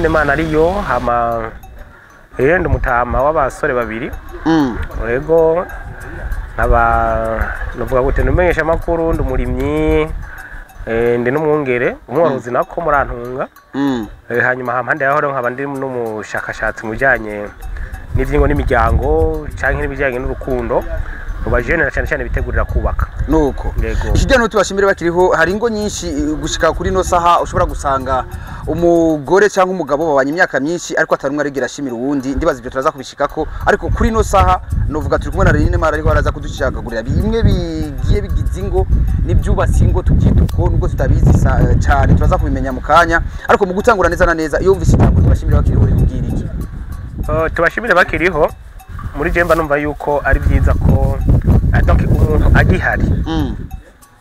Lenine Manariyo, hama ndi umutama w'abasore babiri. Yego, nkaba novuga gute, numenyesha amakuru, ndi umurimyi, ndi n'umwungere, umworozi nako murantunga. Hanyuma hampande yaho rero nkaba ndi n'umushakashatsi mu bijanye n'ivyingo n'imiryango canke n'ibijanye n'urukundo mu bajene, na cane cane bitegurira kubaka. Nuko. Yego. Ikiganiro Tubashimire Bakiriho, hari ingo nyinshi gushika kuri no saha ushobora gusanga umugore cyangwa umugabo babanye imyaka myinshi, ariko atari umwe arigira ashimira uwundi. Ndibaza ibyo turaza kubishikako, ariko kuri no saha novuga turi kumwe na Renine Mara, ariko araza kudushakagurira bimwe bigiye bigize ingo n'ibyubatse ingo, tubyita uko nubwo tutabizi cyane, turaza kubimenya mu kanya. Ariko mu gutangura neza na neza, iyo wumvise ijambo Tubashimire Bakiriho rikubwira iki? Tubashimire Bakiriho, muri jemba numva yuko ari byiza ko donc umuntu agihari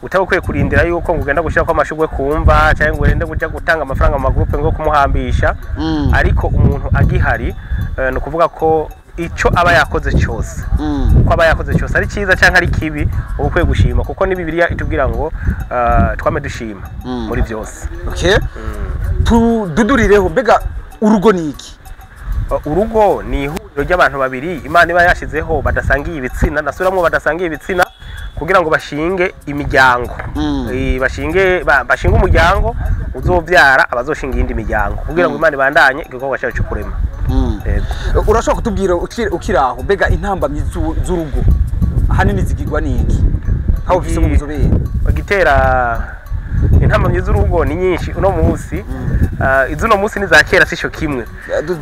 utaba ukwiye kurindira yuko ngo ugenda gushyirako amashurwe kumva, cyangwa ngo ugende kuja gutanga amafaranga mu magroupe ngo kumuhambisha. Ariko umuntu agihari, ni ukuvuga ko ico aba yakoze cyose, uko aba yakoze cyose, ari cyiza cyangwa ari kibi, uba ukwiye gushima, kuko ni Bibiliya itubwira ngo twame dushima muri byose. Okay, tududurireho, mbega urugo ni iki? Urugo ni ihuriro ry'abantu babiri Imana iba yashizeho badasangiye ibitsina, ndasubiramwo, badasangiye ibitsina, kugira ngo bashinge imiryango. Bashinge umuryango uzovyara abazoshinga iyindi miryango, kugira ngo Imana ibandanye igikorwa cyayo cyo kurema. Yego. Urashobora kutubwira ukiri aho, mbega intambamyi z'urugo ahanini zigirwa n'iki, aho ufise mu buzobere? Igitera intambamyi z'urugo ni nyinshi uno munsi. Iz'uno munsi n'iza kera sico kimwe.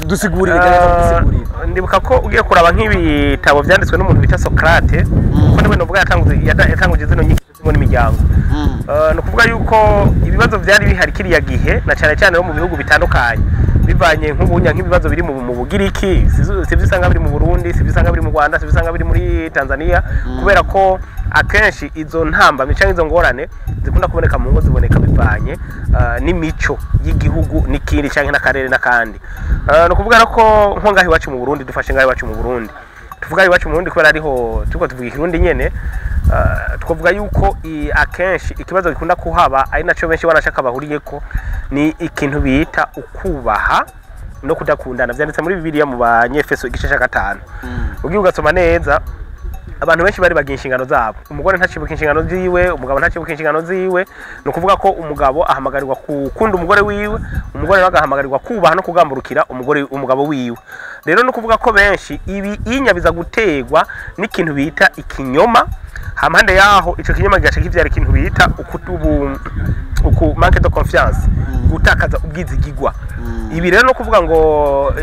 Dusigurire, gerageza kudusigurira. Ndibuka ko ugiye kuraba nk'ibitabo vyanditswe n'umuntu bita Socrate, kuko niwe novuga yatanguje zino nyigisho z'ingo n'imiryango. Ni ukuvuga yuko ibibazo vyari bihari kiriya gihe, na cane cane no mu bihugu bitandukanye, bivanye nk'ubunya nk'ibibazo biri mu Bugiriki sivyo usanga biri mu Burundi, sivyo usanga biri mu Rwanda, sivyo usanga biri muri Tanzania, kubera ko akenshi izo ntambamyi canke izo ngorane zikunda kuboneka mu ngo ziboneka bivanye n'imico y'igihugu n'ikindi canke n'akarere n'akandi. Ni ukuvuga rero ko nko ngaho iwacu mu Burundi, dufashe ngaho iwacu mu Burundi, tuvuga iwacu mu Burundi kubera ariho turiko tuvuga Ikirundi nyene, twavuga yuko akenshi ikibazo gikunda kuhaba, ari naco benshi banashaka bahuriyeko, ni ikintu bita ukubaha no kudakundana. Vyanditse muri Bibiliya mu Banyefeso igice ca 5. Ugiye ugasoma neza, abantu benshi bari bagiye inshingano zabo. Umugore ntacibuka inshingano ziwe, umugabo ntacibuka inshingano ziwe. Ni ukuvuga ko umugabo ahamagarirwa gukunda umugore wiwe, umugore nawe agahamagarirwa kubaha no kugamburukira umugore, umugabo wiwe. Rero ni ukuvuga ko benshi ibi inyabiza guterwa n'ikintu bita ikinyoma. Hampande yaho, ico kinyoma gigaca kivyara ikintu bita uku manque de confiance, gutakaza ubwizigigwa. Ibi rero no kuvuga ngo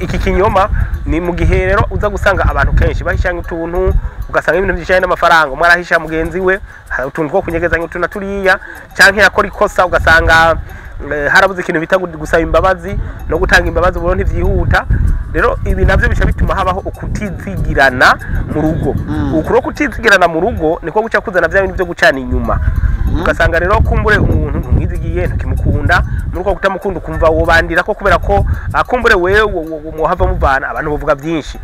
iki kinyoma ni mu gihe rero uza gusanga abantu kenshi bahishanya utuntu, ugasanga ibintu bijanye n'amafaranga umwe arahisha mugenzi we, hari utuntu two kunyegezanya utu na turiya, canke yakora ikosa ugasanga harabuze ikintu bita gusaba imbabazi no gutanga imbabazi, ubu ntivyihuta. Rero ibi navyo bica bituma habaho ukutizigirana mu rugo. Uku rero kutizigirana mu rugo niko guca kuzana vya bintu vyo gucana inyuma. Ugasanga rero kumbure umuntu ntumwizigiye, ntukimukunda. Muri uko kutamukunda ukumva wobandira ko kubera ko kumbure wewe muhava muvana, abantu bavuga byinshi.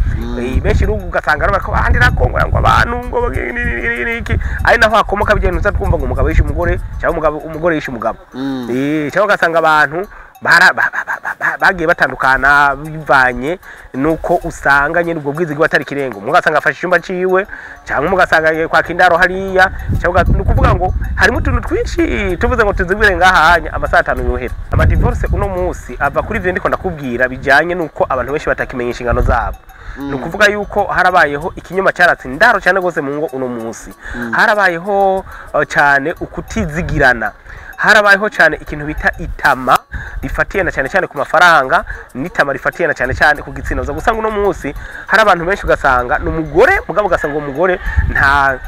Benshi rero ugasanga rero bariko bandira ko ngo abantu ngo iki, ari naho hakomoka bijyanye n'uza twumva ngo umugabo yishe umugore, cyangwa umugore yishe umugabo. Cyangwa ugasanga abantu bagiye batandukana bivanye nuko usanga nyene ubwo bwizigi batari kirengo. Umwe ugasanga afashe icyumba ciwe, cyangwa umwe ugasanga agiye kwaka indaro hariya, cyangwa ni ukuvuga ngo harimo utuntu twinshi tuvuze ngo tuzibwire ngaha hanya amasaha 5 yohera. Amadivorce uno munsi ava kuri ivyo ndiko ndakubwira, bijanye nuko abantu benshi batakimenya inshingano zabo. Ni ukuvuga yuko harabayeho ikinyoma cyaratse indaro cyane rwose mu ngo uno munsi. Harabayeho cyane ukutizigirana, harabayeho cyane ikintu bita itama rifatiye na cyane cyane ku mafaranga, n'itama rifatiye na cyane cyane ku gitsina. Uza gusanga uno munsi hari abantu benshi ugasanga ni umugore, mugabo ugasanga uwo mugore nta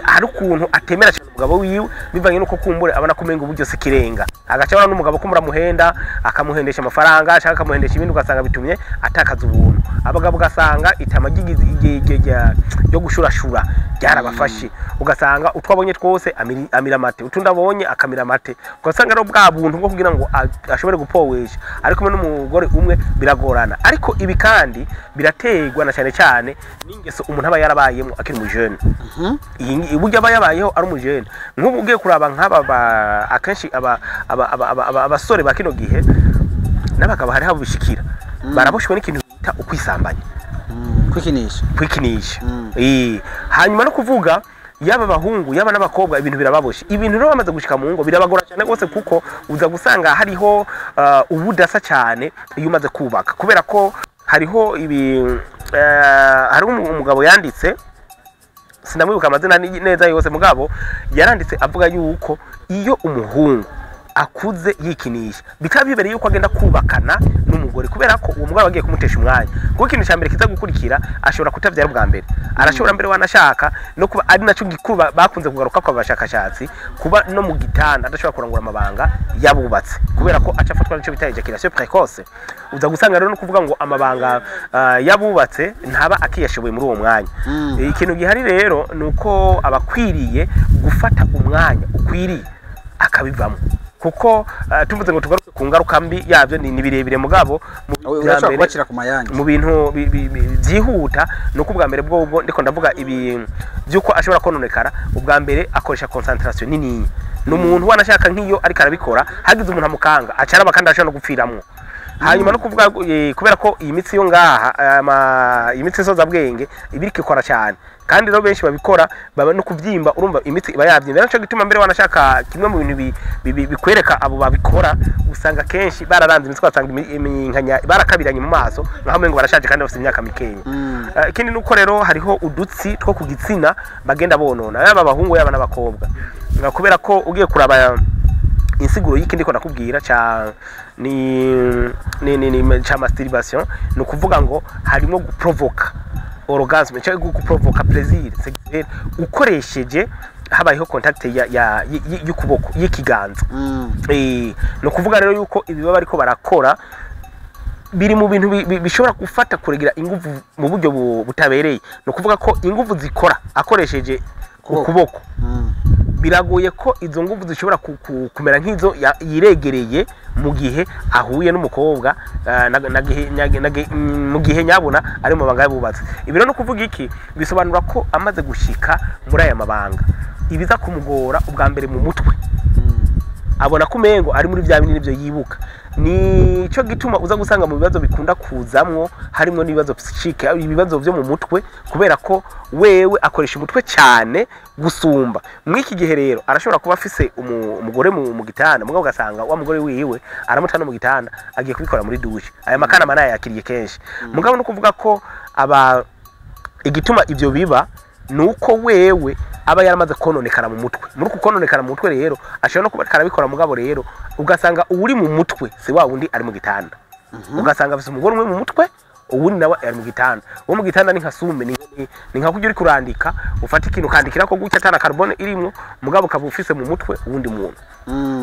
hari ukuntu atemera cyane umugabo wiwe, bivanye nuko kumbure abona ko umenga uburyo si kirenga, agaca abona n'umugabo ko muramuhenda, akamuhendesha amafaranga cyangwa akamuhendesha ibindi, ugasanga bitumye atakaza ubuntu. Abagabo ugasanga itama ryo gushurashura ryarabafashe, ugasanga utwo abonye twose amira amate, utundi abonye akamira amate. Ugasanga rero bwa buntu bwo kugira ngo ashobore gupowesha ari kumwe n'umugore umwe biragorana. Ariko ibi kandi biraterwa na cyane cyane n'ingeso umuntu aba yarabayemo akiri umujene. Iyi uburyo aba yabayeho ari umujene, nk'ubu ugiye kuraba nk'aba akenshi abasore ba kino gihe N'abagabo hariho abo bishikira, baraboshwe n'ikintu bita ukwisambanya. Kwikinisha. Kwikinisha. Hanyuma no kuvuga yaba abahungu yaba n'abakobwa, ibintu birababoshe. Ibintu rero bamaze gushika mu ngo birabagora cyane rwose, kuko uza gusanga hariho ubudasa cyane iyo umaze kubaka, kubera ko hariho ibi hariho umugabo yanditse, sinamwibuka amazina neza yose, mugabo yaranditse avuga yuko iyo umuhungu akuze yikinisha bikaba bibereye yuko agenda kubakana n'umugore, kubera ko uwo mugore aba agiye kumutesha umwanya, kuko ikintu cya mbere kiza gukurikira, ashobora kutabyara ubwa mbere, arashobora mbere wanashaka no kuba ari nacyo gikuru bakunze kugaruka kwa bashakashatsi, kuba no mu gitanda adashobora kurangura amabanga yabubatse, kubera ko aca afatwa n'icyo bita éjaculation précoce. Uza gusanga rero no kuvuga ngo amabanga yabubatse ntaba akiyashoboye muri uwo mwanya. Ikintu gihari rero ni uko abakwiriye gufata umwanya ukwiriye akabivamo, kuko tuvuze ngo tugaruke ku ngaruka mbi yabyo ni birebire, mugabo mu bya Urashobora mbere- kubacira ku mayange. Mu bintu byihuta ni uko ubwa mbere bwo ndiko ndavuga ibi by'uko ashobora kononekara. Ubwa mbere akoresha concentration nini, ni umuntu wanashaka nk'iyo ariko arabikora hagize umuntu amukanga acaraba, kandi ashobora no gupfiramwo. Hanyuma no kuvuga kubera ko iyi mitsi yo ngaha iyi mitsi nsozabwenge iba iriko ikora cyane, kandi rero benshi babikora baba no kubyimba, urumva imitsi iba yabyimba. Naco gituma mbere wanashaka kimwe mu bintu bikwereka abo babikora, usanga kenshi bararanze imitsi, ugasanga iminkanya barakabiranye mu maso nkaho umengo barashaje kandi bafite imyaka mikenya. Ikindi nuko rero hariho udutsi two ku gitsina bagenda bonona, yaba abahungu yaba n'abakobwa. Kubera ko ugiye kuraba insiguro y'iki ndiko nakubwira ca ni ca masturbation, ni ukuvuga ngo harimo guprovoka orgasme cyangwa guprovoka plaisir sexuel ukoresheje habayeho contact ya y'ukuboko y'ikiganza. Ni ukuvuga rero yuko ibi baba bariko barakora biri mu bintu bishobora gufata kuregira inguvu mu buryo butabereye. Ni ukuvuga ko inguvu zikora akoresheje Ukuboko. ukuboko, biragoye ko izo nguvu zishobora kumera nk'izo yiregereye mu gihe ahuye n'umukobwa mu gihe nyabona ari mu mabanga y'abubatsi. Ibi rero no kuvuga iki, bisobanura ko amaze gushika muri aya mabanga ibiza kumugora ubwa mbere mu mutwe, abona ko umengo ari muri bya binini byo yibuka. Nico gituma uza gusanga mu bibazo bikunda kuzamwo harimo n'ibibazo psychique, ibibazo byo mu mutwe, kubera ko wewe akoresha umutwe cyane gusumba. Muri iki gihe rero arashobora kuba afise umugore mu gitanda, mugabo ugasanga wa mugore wiwe aramuta no mu gitanda agiye kubikora muri douche. Aya makana mana yakiriye kenshi, mugabo no kuvuga ko aba igituma ibyo biba nuko wewe aba yaramaze kononekara mu mutwe. Muri uku kononekara mu mutwe rero ashobora no kuba ariko arabikora, mugabo rero ugasanga uwuri mu mutwe si wa wundi ari mu gitanda, ugasanga afise umugore umwe mu mutwe, uwundi nawe ari mu gitanda. Uwo mu gitanda ni nka sume, ni nka kurya uri kurandika, ufata ikintu ukandikira ko gutya atana carbone irimwo, mugabo ukaba ufise mu mutwe uwundi muntu.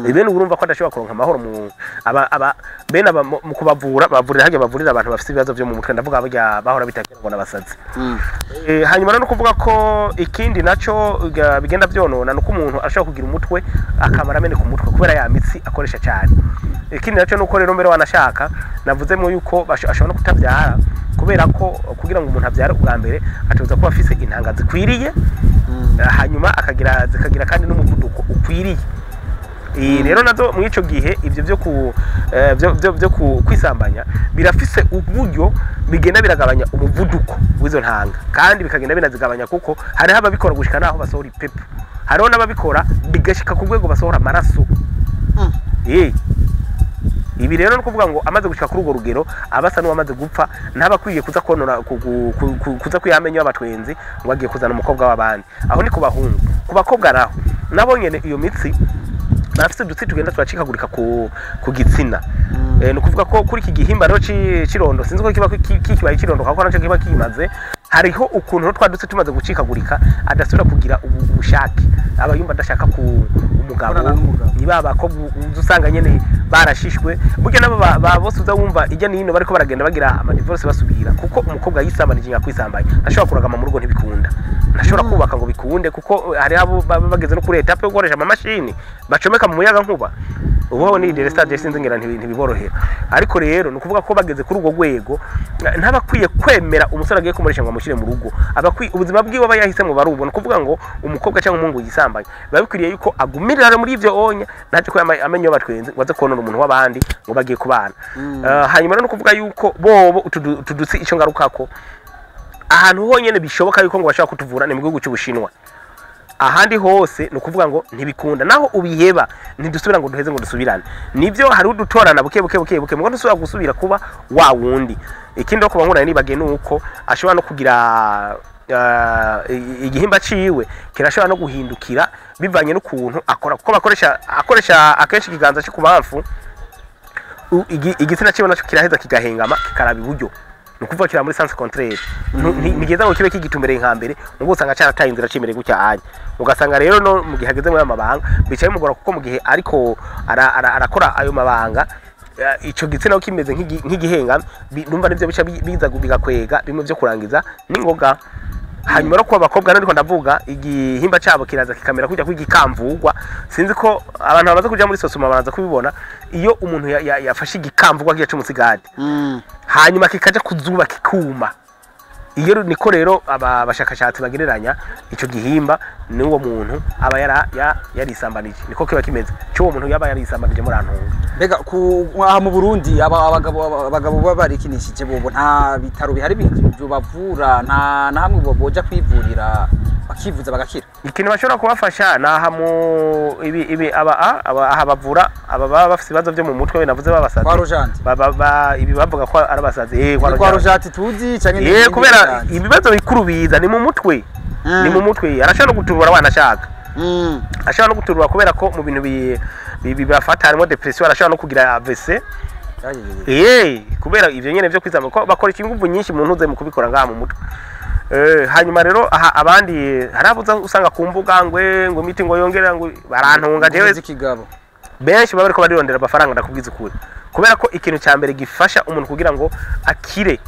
Bene urumva ko adashobora kuronka amahoro mu aba bene aba mu kubavura bavurira hajya bavurira abantu bafite ibibazo byo mu mutwe, ndavuga burya bahora bitakira ngo n'abasazi. Hanyuma rero no kuvuga ko ikindi naco bigenda byonona nuko umuntu ashobora kugira umutwe akamara ameneka umutwe kubera ya mitsi akoresha cyane. Ikindi naco nuko rero mbere wanashaka navuzemo yuko ashobora no kutabyara, kubera ko kugira ngo umuntu abyare ubwa mbere ategerezwa kuba afise intanga zikwiriye, hanyuma akagira zikagira kandi n'umuvuduko ukwiriye. Rero nazo muri ico gihe ibyo byo ku eh, byo byo, byo ku, kwisambanya birafise uburyo bigenda biragabanya umuvuduko w'izo ntanga, kandi bikagenda binazigabanya, kuko hariho ababikora gushika naho basohora ipepo, hariho n'ababikora bigashika ku rwego basohora amaraso. Ibi rero no kuvuga ngo amaze gushika kuri urwo rugero aba asa n'uwamaze gupfa, ntaba akwiye kuza konona kuza kwiyamenya y'abatwenzi ngo agiye kuzana umukobwa w'abandi. Aho ni ku bahungu. Ku bakobwa naho nabo nyene iyo mitsi barafise udutsi tugenda turacikagurika ku gitsina. Ni ukuvuga ko kuri iki gihimba rero c'irondo, sinzi ko kiba kikibaye ikirondo kuko naco kiba kimaze, hariho ukuntu rero twa dutsi tumaze gucikagurika adasubira kugira ubushake, aba yumva adashaka ku umugabo. Kubonana n'umugabo. Ni ba bakobwa uza usanga nyene barashishwe burya nabo bose uza wumva ijya nino bariko baragenda bagira amadivorce basubira, kuko umukobwa yisambanije nyakwisambanya ntashobora kuragama mu rugo, ntibikunda, ntashobora kubaka ngo bikunde, kuko hari abo baba bageze no kuri étape yo gukoresha amamashini bacomeka mu muyaga nkuba. Ubu ni délestage, sinzi ngira ntibiborohera. Ariko rero ni ukuvuga ko bageze kuri urwo rwego, ntabakwiye kwemera umusore agiye kumuresha ngo amushyire mu rugo. Abakwiye ubuzima bwiwe aba yahisemo barubona. Kuvuga ngo umukobwa cyangwa umuhungu yisambanye, biba bikwiriye yuko agumirira muri ivyo onya, ntaje ko amenyo batwenze ngo aze konona umuntu w'abandi ngo bagiye kubana. Hanyuma rero no kuvuga yuko bobo utu dutsi, ico ngarukako, ahantu honyene bishoboka yuko ngo bashobora kutuvura ni mu gihugu cy'Ubushinwa. Ahandi hose ni ukuvuga ngo ntibikunda. Naho ubiheba, ntidusubira ngo duheze ngo dusubirane. Nibyo, hari udutorana buke buke buke buke, ngo ntusubira gusubira kuba wa wundi. Ikindi kuba nkura nibagiye ni uko ashobora no kugira igihimba ciwe kirashobora no guhindukira bivanye n'ukuntu akora, kuko bakoresha akoresha akenshi ikiganza cyo kubamfu. Igitsina ciwe naco kiraheza kigahengama kikaraba iburyo, ni ukuvuga kira muri sens contraire. Ntigeza ngo kibe kigitumbereye nka mbere, ngo usanga carataye inzira cimereye gutya anya. Ugasanga rero no mu gihe ageze muri ayo mabanga bicaye bimugora, kuko mu gihe ariko arakora ayo mabanga, ico gitsina ko kimeze nk'igihenga, numva nivyo bica biza bigakwega bimwe vyo kurangiza n'ingoga. Hanyuma no kuba abakobwa nariko ndavuga, igihimba cabo kiraza kikamera kujya kwigikamvugwa. Sinzi ko abantu bamaze kuja muri sosoma baraza kubibona, iyo umuntu yafashe igikamvugwa kiya c'umusigati, hanyuma kikaja kuzuba kikuma. Iyo niko rero aba bashakashatsi bagereranya ico gihimba n'uwo muntu aba yarisambanije, niko kiba kimeze cy'uwo muntu yaba yarisambanije muri antunga. Mbega ku aha mu Burundi abagabo baba barikinishije bobo, nta bitaro bihari bavura, nta na hamwe boja kwivurira bakivuza bagakira? Ikintu bashobora kubafasha ni aha mu ibi ibi aba aha bavura aba baba bafite ibibazo byo mu mutwe navuze babasazi. Kwa Rojanti? Ibi bavuga ko ari abasazi, kwa Ni kwa Rojanti. Rojanti tuzi canke ni Kubera ibibazo bikuru biza ni mu mutwe, ni mu mutwe. Arashobora no guturura wanashaka, ashobora no guturura kubera ko mu bintu bibafata harimo dépression, arashobora no kugira AVC. Kubera ivyo nyene vyo kwizama ko bakora inguvu nyinshi mu ntuze mu kubikora ngaha mu mutwe. Hanyuma rero aha abandi harabuza usanga ku mbuga ngo imiti ngo yongera ngo barantunga jewe. Z'ikigabo. Benshi baba bariko barirondera amafaranga, ndakubwiza ukuri, kubera ko ikintu cya mbere gifasha umuntu kugira ngo akire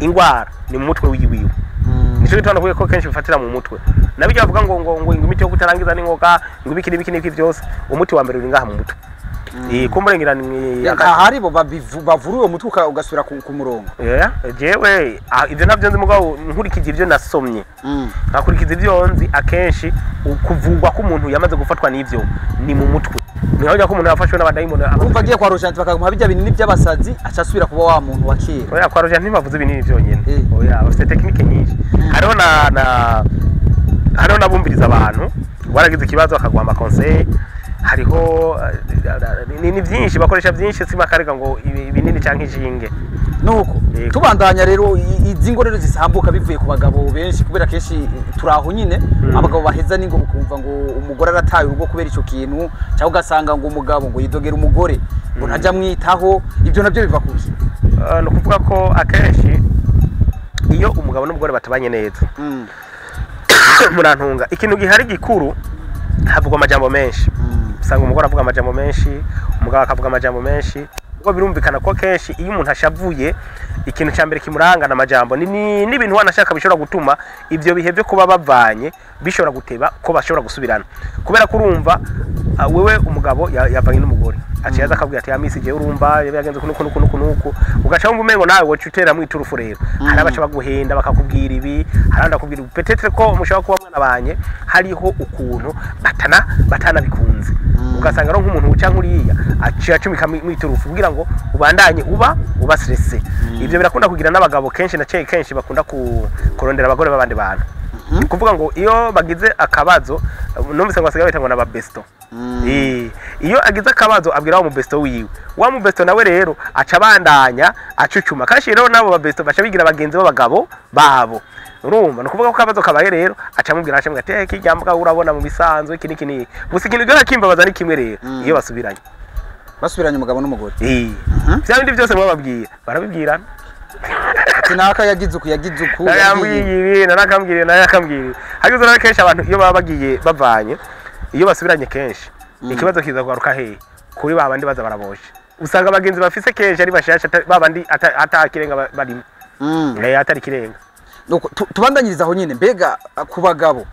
ingwara ni mu mutwe wiwiwe. Nico gituma navuye ko kenshi bifatira mu mutwe. Nabijya bavuga ngo imiti yo kutarangiza n'ingoga, ngo ibiki n'ibiki n'ibiki byose, umuti wa mbere uri ngaha mu mutwe. Kumurengera ni Ahari bo bavura uwo mutwe ugasubira ku murongo? Yeah, jewe ivyo navyo nzi, mugabo nkurikije ivyo nasomye, nkakurikiza ivyo nzi, akenshi kuvugwa k'umuntu yamaze gufatwa n'ivyo ni mu mutwe. Ni aho ko umuntu yafashwe n'abadayimoni. Urumva agiye kwa Rojanti bakamuha bijya binini by'abasazi, aca asubira kuba wa muntu wa kera? Oya, kwa Rojanti ntibavuze ibinini vyonyene. Oya, bafite technique nyinshi. Hariho na hariho n'abumviriza abantu waragize ikibazo bakaguha ama conseil. Hariho ni byinshi bakoresha, byinshi, si bakareka ngo ibinini canke inshinge. Nuko Yego. tubandanya rero, izi ngo rero zisambuka bivuye ku bagabo benshi, kubera kenshi turaho nyine abagabo baheza n'ingo, ukumva ngo umugore arataye urugo kubera ico kintu, cyangwa ugasanga ngo umugabo ngo yidogera umugore ngo ntajya amwitaho. Ibyo nabyo biva kuki? Ni ukuvuga ko akenshi iyo umugabo n'umugore batabanye neza, murantunga, ikintu gihari gikuru havugwa amajambo menshi. Usanga umugore avuga amajambo menshi, umugabo akavuga amajambo menshi. Ubwo birumvikana ko kenshi iyo umuntu ashavuye, ikintu cya mbere kimuranga amajambo n'ibintu wanashaka bishobora gutuma ibyo bihe byo kuba bavanye bishobora guteba ko bashobora gusubirana, kubera ko urumva wewe umugabo yavanye n'umugore, aciye aza akabwira ati: "Amisi je urumva yagenze kuno kuno kuno kuno." Ugaca wumva umengo nawe woca utera mu iturufu. Rero hari abaca baguhenda bakakubwira ibi, hari abandi bakubwira ibi. Peut-être ko mushobora kuba mwanabanye hariho ukuntu batana bikunze, ugasanga rero nk'umuntu uca nkuriya aciye acumika mu iturufu kugira ngo ubandanye uba stressé. Ibyo birakunda kugira n'abagabo kenshi na kenshi bakunda kurondera abagore b'abandi bantu. Ni kuvuga ngo iyo bagize akabazo, numvise ngo basigaye bita ngo n'ababesto. Iyo agize akabazo abwira wa mubesto wiwe, wa mubesto nawe rero aca abandanya acucuma. Kenshi rero nabo babesto baca bigira bagenzi b'abagabo babo. Urumva, ni ukuvuga ko akabazo kabaye rero aca amubwira ati: "Eh, kirya mbwa urabona mu bisanzwe iki n'iki n'iki." Gusa ikintu gihora kimbabaza ni kimwe rero, iyo basubiranye. Basubiranye umugabo n'umugore? Vya bindi byose mwababwira barabibwirana. Ati naka yagize uku, yagize uku, Narambwiye yagiye. ibi, narakambwiriye, narakambwiriye. Hageze rero kenshi abantu iyo baba bagiye bavanye, iyo basubiranye, kenshi ikibazo kiza kugaruka hehe? Kuri ba bandi baza baraboshe. Usanga abagenzi bafise kenshi ari bashasha, ba bandi atakirenga barimo. Atari kirenga. Nuko tubandanyiriza aho nyine, mbega ku bagabo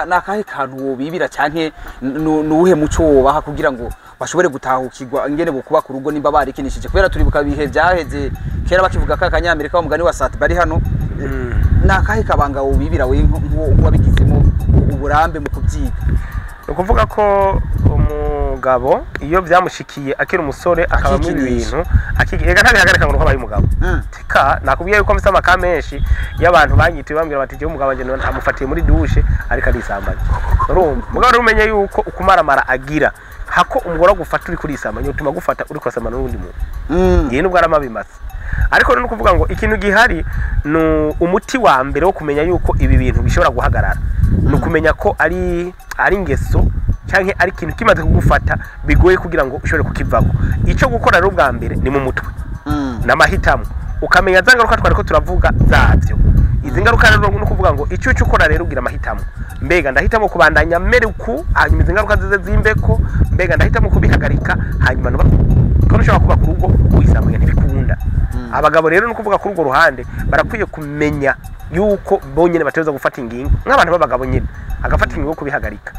nakahe kantu wobibira canke nuwuhe muco wobaha kugira ngo bashobore gutahukirwa ingene bokuba ku rugo nimba barikinishije? Kubera turibuka ibihe vyaheze kera bakivuga ka kanyamerika wa mugani wa Sat bari hano. Nakahe kabanga wobibira we nk'uwabigizemo uburambe mu kubyiga? Ni ukuvuga ko umugabo iyo byamushikiye akiri umusore akabamo ibi bintu ega ntabihagarika ngo nuko abaye umugabo. Tika nakubwiye yuko mfise amaka menshi y'abantu banyituye bambwira bati jewe umugabo wanje amufatiye muri douche ariko arisambanya. Urumva, mugabo rero umenye yuko ukumaramara agira hako umugore agufata uri kurisambanya utuma gufata uri kurasambana n'uwundi muntu. Ngiye nubwo ari amabimasa, ariko ni ukuvuga ngo ikintu gihari ni umuti wa mbere wo kumenya yuko ibi bintu bishobora guhagarara, ni ukumenya ko ari ingeso canke ari ikintu kimaze kugufata bigoye kugira ngo ushobore kukivako. Ico gukora rero ubwa mbere ni mu mutwe n'amahitamo, ukamenya za ngaruka twariko turavuga zavyo. Izi ngaruka rero ni ukuvuga ngo icyo uca ukora rero ugira amahitamo, mbega ndahitamo kubandanya mere uku hanyuma izi ngaruka zize zimbeko, mbega ndahitamo kubihagarika hanyuma nuba kuko ushobora kuba ku rugo wisambanya ntibikunda. Abagabo rero ni ukuvuga kuri urwo ruhande barakwiye kumenya yuko bonyene bategerezwa gufata ingingo nk'abantu b'abagabo nyene, agafata ingingo yo kubihagarika.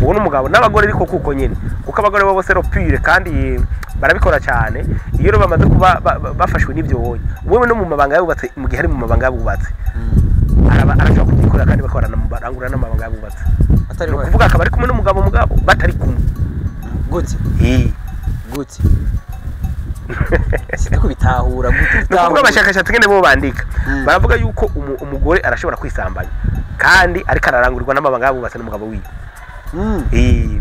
Uwo n'umugabo n'abagore ariko kuko nyene, kuko abagore bo bose pure kandi barabikora cyane. Iyo rero bamaze kuba bafashwe n'ivyo wonye, wewe no mu mabanga yubatse, mu gihe ari mu mabanga yubatse arashobora kubyikora kandi bakorana mu barangura n'amabanga yubatse, Atari ni ukuvuga akaba ari kumwe n'umugabo mugabo batari kumwe gute gute sindiko bitahura gute. Ni ukuvuga abashakashatsi ngene bo bandika baravuga yuko umugore arashobora kwisambanya kandi ariko ararangurirwa n'amabanga yubatse n'umugabo wiwe.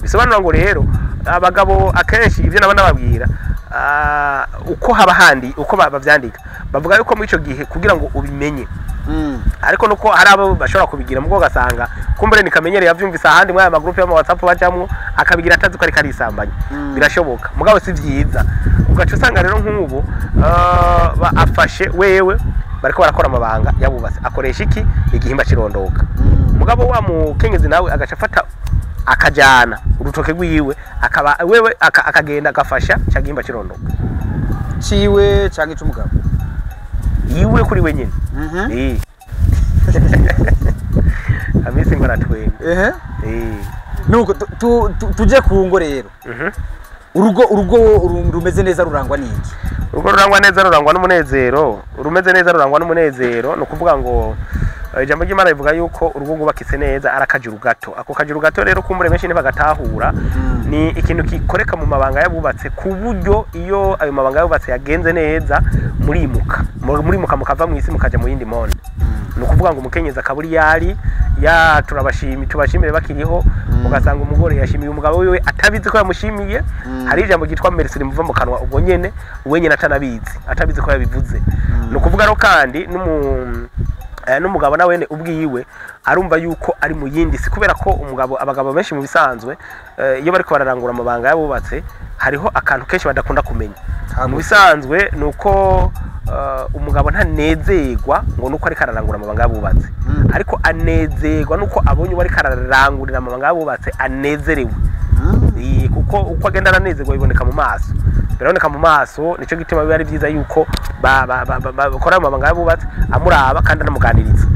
Bisobanura ngo rero abagabo akenshi ivyo naba nababwira uko haba handi uko bavyandika bavuga yuko muri ico gihe kugira ngo ubimenye, ariko nuko hari abo bashobora kubigira mubwo gasanga kumbure ni kamenyere yavyumvise ahandi muri aya magroupe y'ama WhatsApp bajamwo akabigira atazi ko ariko arisambanya. Birashoboka mugabo si vyiza. Ugaca usanga rero nk'ubu afashe wewe bariko barakora amabanga yabubatse akoresha iki igihimba kirondoka, mugabo wa mukenyezi nawe agaca afata akajana urutoke rwiwe akaba wewe akagenda agafasha ca gihimba kirondoka ciwe canke ic'umugabo yiwe kuri wenyine. Amisi ngo aratwenga. Nuko tuje ku ngo rero. Urugo rumeze neza rurangwa n'iki? Urugo rurangwa neza rurangwa n'umunezero, rumeze neza rurangwa n'umunezero. Ni ukuvuga ngo ijambo ry'Imana rivuga yuko urugo rwubakitse neza ari akajuru gato. Ako kajuru gato rero kumbure benshi ntibagatahura, ni ikintu kikoreka mu mabanga yabubatse ku buryo iyo ayo mabanga yabubatse yagenze neza murimuka mukava mu isi mukaja mu yindi monde. Ni ukuvuga ngo umukenyezi akaburi yari ya turabashimi tubashimire bakiriho, ugasanga umugore yashimiye umugabo wiwe atabizi ko yamushimiye. Hari ijambo ryitwa merci rimuva mu kanwa ubwo nyene wenyene atabizi ko yabivuze. Ni ukuvuga rero kandi n'umugabo nawe wene ubwiwe arumva yuko ari mu yindi si, kubera ko umugabo abagabo benshi mu bisanzwe iyo bariko bararangura amabanga yabubatse hariho akantu kenshi badakunda kumenya. Mu bisanzwe nuko umugabo ntanezerwa ngo nuko ariko ararangura amabanga yabubatse, ariko anezerwa nuko abonye uwo ariko ararangurira amabanga yabubatse anezerewe. Kuko uko agenda aranezerwa biboneka mu maso, biraboneka mu maso. Nico gituma biba ari vyiza yuko bakora amabanga yabubatse amuraba kandi anamuganiriza.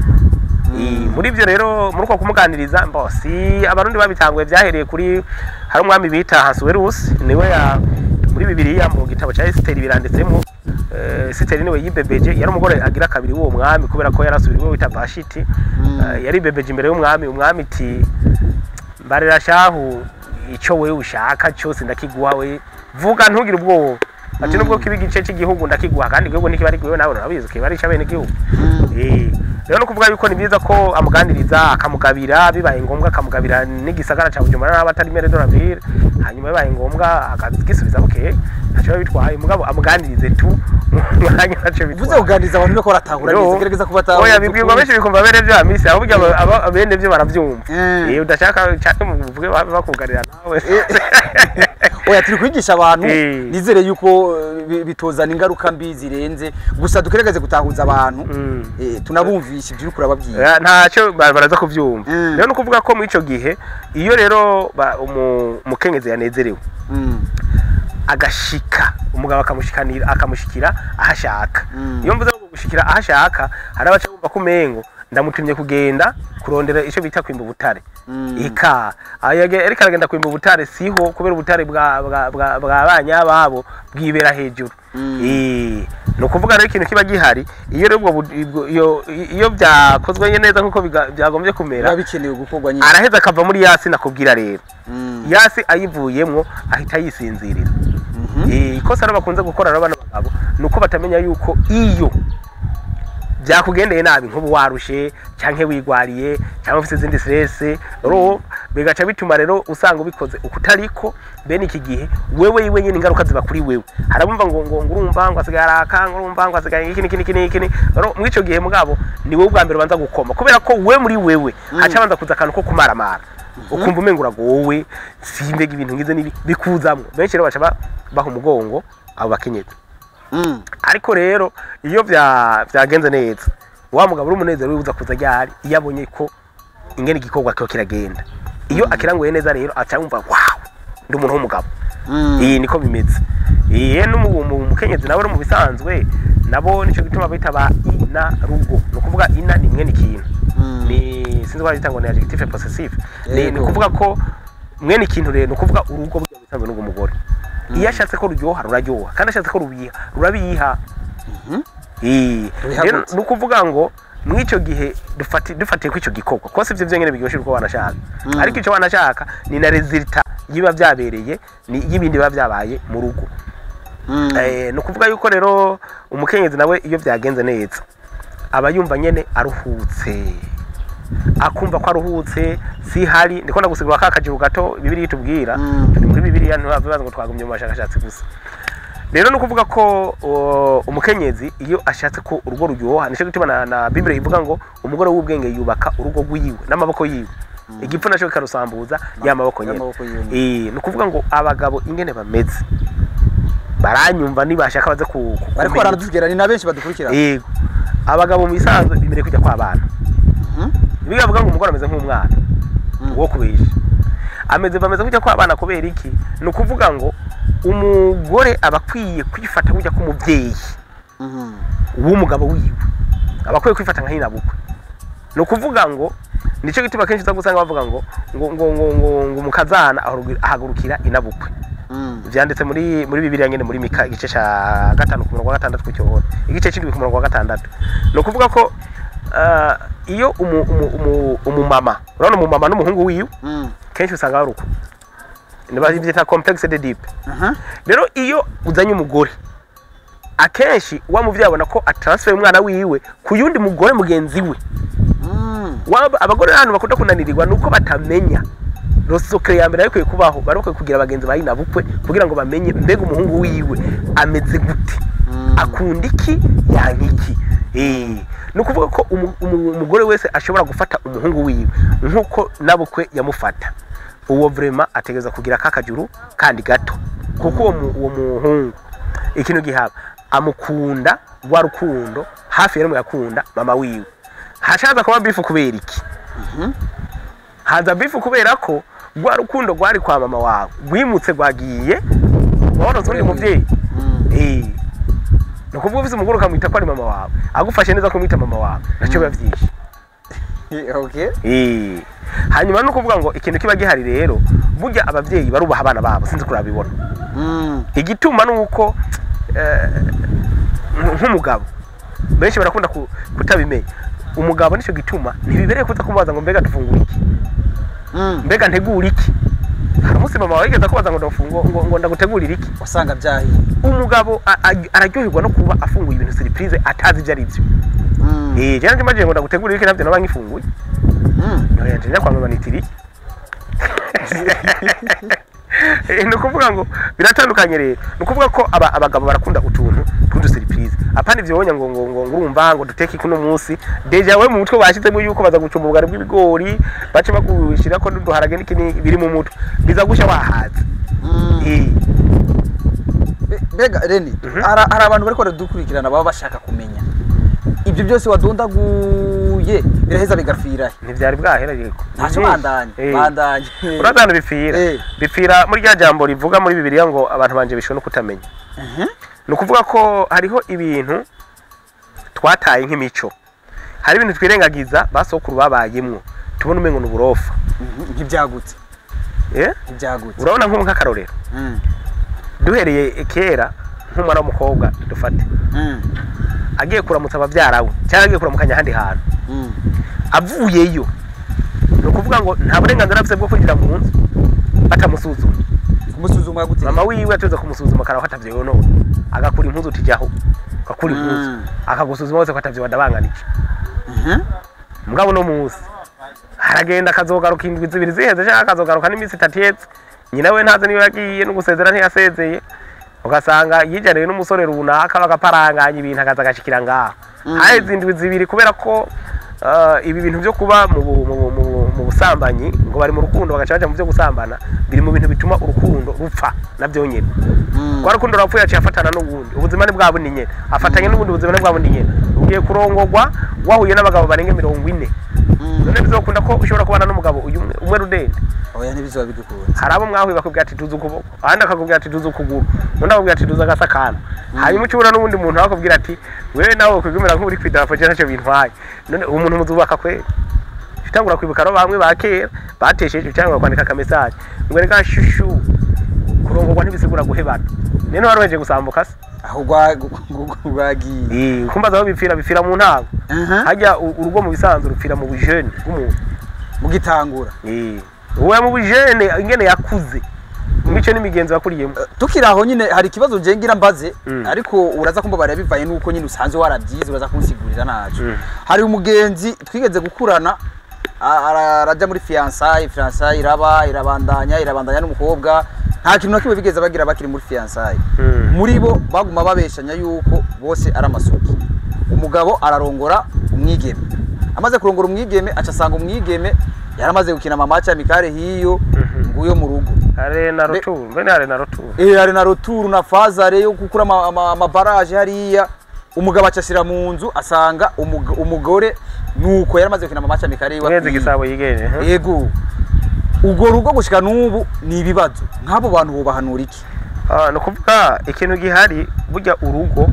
Muri ivyo rero muri uko kumuganiriza si abarundi babitanguye, vyahereye kuri hari umwami bita Ahasuerus, niwe muri Bibiliya mu gitabo ca Esiteri biranditsemo. Esiteri niwe yibebeje, yari umugore agira kabiri w'uwo mwami kubera ko yarasubiriwe wita Vashiti. Yari bebeje imbere y'umwami, umwami ati mbarira shahu ico wewe ushaka cyose ndakiguha, we vuga ntugire ubwoba. Ati nubwo kiba igice cy'igihugu ndakiguha, kandi igihugu ntikiba ari gwiwe nawe urabizi kiba ari ic'abene igihugu. Rero no kuvuga yuko ni byiza ko amuganiriza akamugabira, bibaye ngombwa akamugabira n'igisagara ca Bujumbura n'aba atari maire de la ville, hanyuma bibaye ngombwa akagisubiza bukeye ntaco bitwaye, mugabo amuganirize tu mwanya ntaco bitwaye. Uvuze kuganiriza abantu niko baratahura neza, gerageza kubatahura. Oya bibwirwa benshi bikumva bene vyo amisi, ahubwo abene vyo baravyumva. Udashaka cyane muvuge bakuganira nawe. Oya turi kwigisha abantu, nizere yuko bitozana ingaruka mbi zirenze, gusa dukerageze gutahuza abantu, tunabumvisha ibyo uriko urababwira. Ntacyo baraza kuvyumva. Rero no kuvuga ko muri ico gihe iyo rero umukenyezi yanezerewe agashika umugabo akamushikanira akamushikira ahashaka. Iyo mvuze ngo gushikira aho ashaka, hari abaca bumva ko umengo ndamutumye kugenda kurondera ico bita kwimba ubutare. Eka ariko aragenda kwimba ubutare siho, kubera ubutare bwa banyababo bwibera hejuru. Ni ukuvuga rero ikintu kiba gihari iyo rero iyo byakozwe neza nkuko byagombye kumera, biba bikenewe gukorwa nyine. Araheza akava muri yasi, nakubwira rero yasi ayivuyemwo ahita yisinzirira. Ikosa rero bakunze gukora rero bano bagabo ni uko batamenya yuko iyo byakugendeye nabi, nk'ubu warushe canke wigwariye cyangwa ufite izindi stress, ro bigaca bituma rero usanga ubikoze ukutariko. Bene iki gihe wewe iwe nyine ingaruka ziba kuri wewe. Harabumva ngo urumva ngo asigaye araka, ngo urumva ngo asigaye iki niki niki niki. Rero muri ico gihe mugabo ni wowe ubwa mbere ubanza gukoma, kubera ko we muri wewe haca abanza kuza akantu ko kumaramara, ukumva umengo uragowe, simbega ibintu ngize nibi bikuzamwo. Benshi rero baca baha umugongo abo bakenyezi. Ariko rero iyo byagenze neza, wa mugabo uri umunezero wibuza kuza ryari iyo abonye ko ingene igikorwa kiba kiragenda. Iyo akiranguye neza rero aca yumva wow, ndi umuntu w'umugabo. Iyi niko bimeze. Iye n'umukenyezi nawe mu bisanzwe nabo nico gituma bita ba ina rugo. Ni ukuvuga ina ni mwene ikintu, ni sinzi ko bayita ngo ni adjectif possessif, ni kuvuga ko mwene ikintu. Rero ni ukuvuga urugo burya bisanzwe n'ubw'umugore. Iyo ashatse ko ruryoha ruraryoha, kandi ashatse ko rubiha rurabiha. Rubiha Rero gute? ni ukuvuga ngo mw'icyo gihe dufatiye ko icyo gikorwa ko sivyo vyonyene biryoshe urugo wanashaka, ariko ico wanashaka ni na résultat yiba byabereye ni y'ibindi biba byabaye mu rugo. Ni ukuvuga yuko rero umukenyezi nawe iyo byagenze neza aba yumva nyene aruhutse, akumva ko aruhutse. Si hari ndiko ndagusigura ka kajiru gato Bibiliya itubwira. Turi muri Bibiliya, ntibavuga ngo twagumye mu bashakashatsi gusa. Rero ni ukuvuga ko umukenyezi iyo ashatse ko urugo ruryoha, nico gituma na Bibiliya ivuga ngo umugore w'ubwenge yubaka urugo rwiwe n'amaboko yiwe, igipfu naco kikarusambuza ya maboko nyene. Y'amaboko yiwe nyene. Ni ukuvuga ngo abagabo ingene bameze baranyumva, nibashaka baze Bariko kumenya. Baranatubwira, ni na benshi badukurikirana. Yego, abagabo mu bisanzwe bimereye kujya kw'abana. Bibiliya bavuga ngo umugore ameze nk'umwana wo kubesha ameze, bameze kujya kw'abana. Kubera iki? Ni ukuvuga ngo umugore aba akwiye kwifata kujya k'umubyeyi w'umugabo wiwe, aba akwiye kwifata nka nyinabukwe. Ni ukuvuga ngo nicyo gituma kenshi uza gusanga bavuga ngo umukazana ahagurukira inabukwe. Vyanditse muri Bibiliya nyene, muri Mika igice ca 5 ku murongo wa 6 ku cyohora igice c'7 ku murongo wa 6. Ni ukuvuga ko iyo umumama, urabona umumama n'umuhungu wiwe, kenshi usanga bari uko nibavyita complexe d'Oedipe. Rero iyo uzanye umugore, akenshi wa muvyeyi abona ko atransfer umwana wiwe ku yundi mugore mugenzi we. Abagore hano bakunda kunanirirwa nuko batamenya le secret ya mbere ariko kubaho, bari bakwiye kugira abagenzi ba nyinabukwe kugira ngo bamenye mbega umuhungu wiwe ameze gute, akunda iki, yanka iki. Ni ukuvuga ko umugore wese ashobora gufata umuhungu wiwe nkuko nabukwe yamufata, uwo vraiment ategereza kugira kakajuru kandi gato, kuko uwo muhungu ikintu gihaba amukunda rwa rukundo hafi yarimo yakunda mama wiwe. Hashaza kuba beef. Kubera iki haza beef? Kubera ko rwa rukundo rwari kwa mama wawe rwimutse rwagiye waronse undi muvyeyi. Ni ukuvuga ufise umugore ukamwita ko ari mama wawe, agufashe neza kumwita mama wawe, nacyo biba vyinshi. Hanyuma no kuvuga ngo ikintu kiba gihari rero, burya abavyeyi barubaha abana babo, sinzi ko urabibona. Igituma nuko nk'umugabo benshi barakunda kutabimenya. Umugabo nico gituma ntibibereye kuza kumubaza ngo mbega dufungura iki, mbega ntegura iki. Hari umunsi mama wawe yigeze kubaza ngo ndafungo ngo ndagutegurira iki? Wasanga byahiye. Umugabo araryoherwa no kuba afunguye ibintu surprise atazi ibyo ari byo. Je nanje maje ngo ndagutegurira iki, navyo naba ngifunguye. None nje kwa mama nitiri. Ni ukuvuga ngo biratandukanye rero. Ni ukuvuga ko abagabo barakunda utuntu tw'udu surprise, apana ivyo wonya ngo urumva ngo duteke kuno munsi. Déjà we mu mutwe bashizemo yuko baza gucumba ubugari bw'ibigori, bace bagushirako n'uduharage n'iki n'iki, biri mu mutwe biza gusha wahaze. Mbega Reni, hari abantu bariko baradukurikirana baba bashaka kumenya ibyo byose wadondaguye biraheza bigapfira he? Ntivyari bwahera yego. Ntacyo, bandanye. Bandanye. Urazi ahantu bipfira? Bipfira muri rya jambo rivuga muri Bibiliya ngo abantu banje bishwe no kutamenya. Ni ukuvuga ko hariho ibintu twataye nk'imico, hari ibintu twirengagiza basokuru babayemwo tubona umengo n'uburofa. Ntibyagutse. Ntibyagutse. Urabona nk'ubu nk'akarorero, duhereye kera nk'umwana w'umukobwa dufate agiye kuramutsa abavyara we cyangwa agiye kuramukanya ahandi hantu, avuyeyo ni ukuvuga ngo nta burenganzira afise bwo kwinjira mu nzu batamusuzuma. Kumusuzuma gute? Mama wiwe atuza kumusuzuma akaraba ko atavyo yonona, agakura impuzu utijaho, agakura impuzu akagusuzuma wose ko atavyo wadabanganije. Mugabo no munsi aragenda akazogaruka indwi zibiri ziheze canke akazogaruka n'iminsi itatu iheze, nyina we ntazi niba yagiye no gusezera ntiyasezeye, ugasanga yijaniye n'umusore runaka bagaparanganya ibintu akaza agashikira ngaho haheze indwi zibiri. Kubera ko ibi bintu byo kuba mu busambanyi ngo bari mu rukundo bagaca baja mu byo gusambana biri mu bintu bituma urukundo rupfa navyo nyene. Kwa rukundo rurapfuye aciye afatana n'ubundi ubuzima ni bwa bundi nyene, afatanye n'ubundi buzima ni bwa bundi nyene. Ugiye kurongogwa wahuye n'abagabo barenga 40, none bizokunda ko ushobora kubana n'umugabo uyu umwe rudende? Oya, ntibizoba bidukunze. Hari abo mwahuye bakubwira ati tuzi ukuboko, ahandi akakubwira ati tuzi ukuguru, undi akakubwira ati tuzi agasakana, hanyuma ucubura n'uwundi muntu akakubwira ati wewe nawe kwigumira nk'uri kwidarapo je ntacyo bintwaye. None uwo muntu muzubaka kweli? Utangura kwibuka ro bamwe ba kera batesheje cyangwa kwandika ka message ngo reka shushu, kurongorwa ntibisigura guhebana. None waroheje gusambuka se? Aho rwagiye. Kumbaza aho bipfira, bipfira mu ntango. Hajya urugo mu bisanzwe rupfira mu bujene bw'umuntu mugitangura. Uwe mu bujene ingene yakuze, imico n'imigenzo yakuriyemo. Tukiri aho nyine hari ikibazo nje ngira mbaze, ariko uraza kumbabarira bivaye nuko nyine usanzwe warabyize, uraza kunsigurira naco. Hari umugenzi twigeze gukurana, araja muri fiançailles, fiançailles iraba irabandanya n'umukobwa, nta kintu na kimwe bigeze bagira bakiri muri fiançailles. Muri bo baguma babeshanya yuko bose ari amasuki. Umugabo ararongora umwigeme, amaze kurongora umwigeme aca asanga umwigeme yaramaze gukina mamacha mikare hiyo nguyo mu rugo. Are na retour, mbene are na retour. Are na retour na fazare yo gukura ama barrage hariya. Umugabo acashira mu nzu asanga umugore nuko yaramaze gukina mamacha mikare iwa. Mweze gisabo yigene. Yego. Ugo rugo gushika nubu ni ibibazo. Nk'abo bantu bobahanura iki? No kuvuga ikintu gihari burya urugo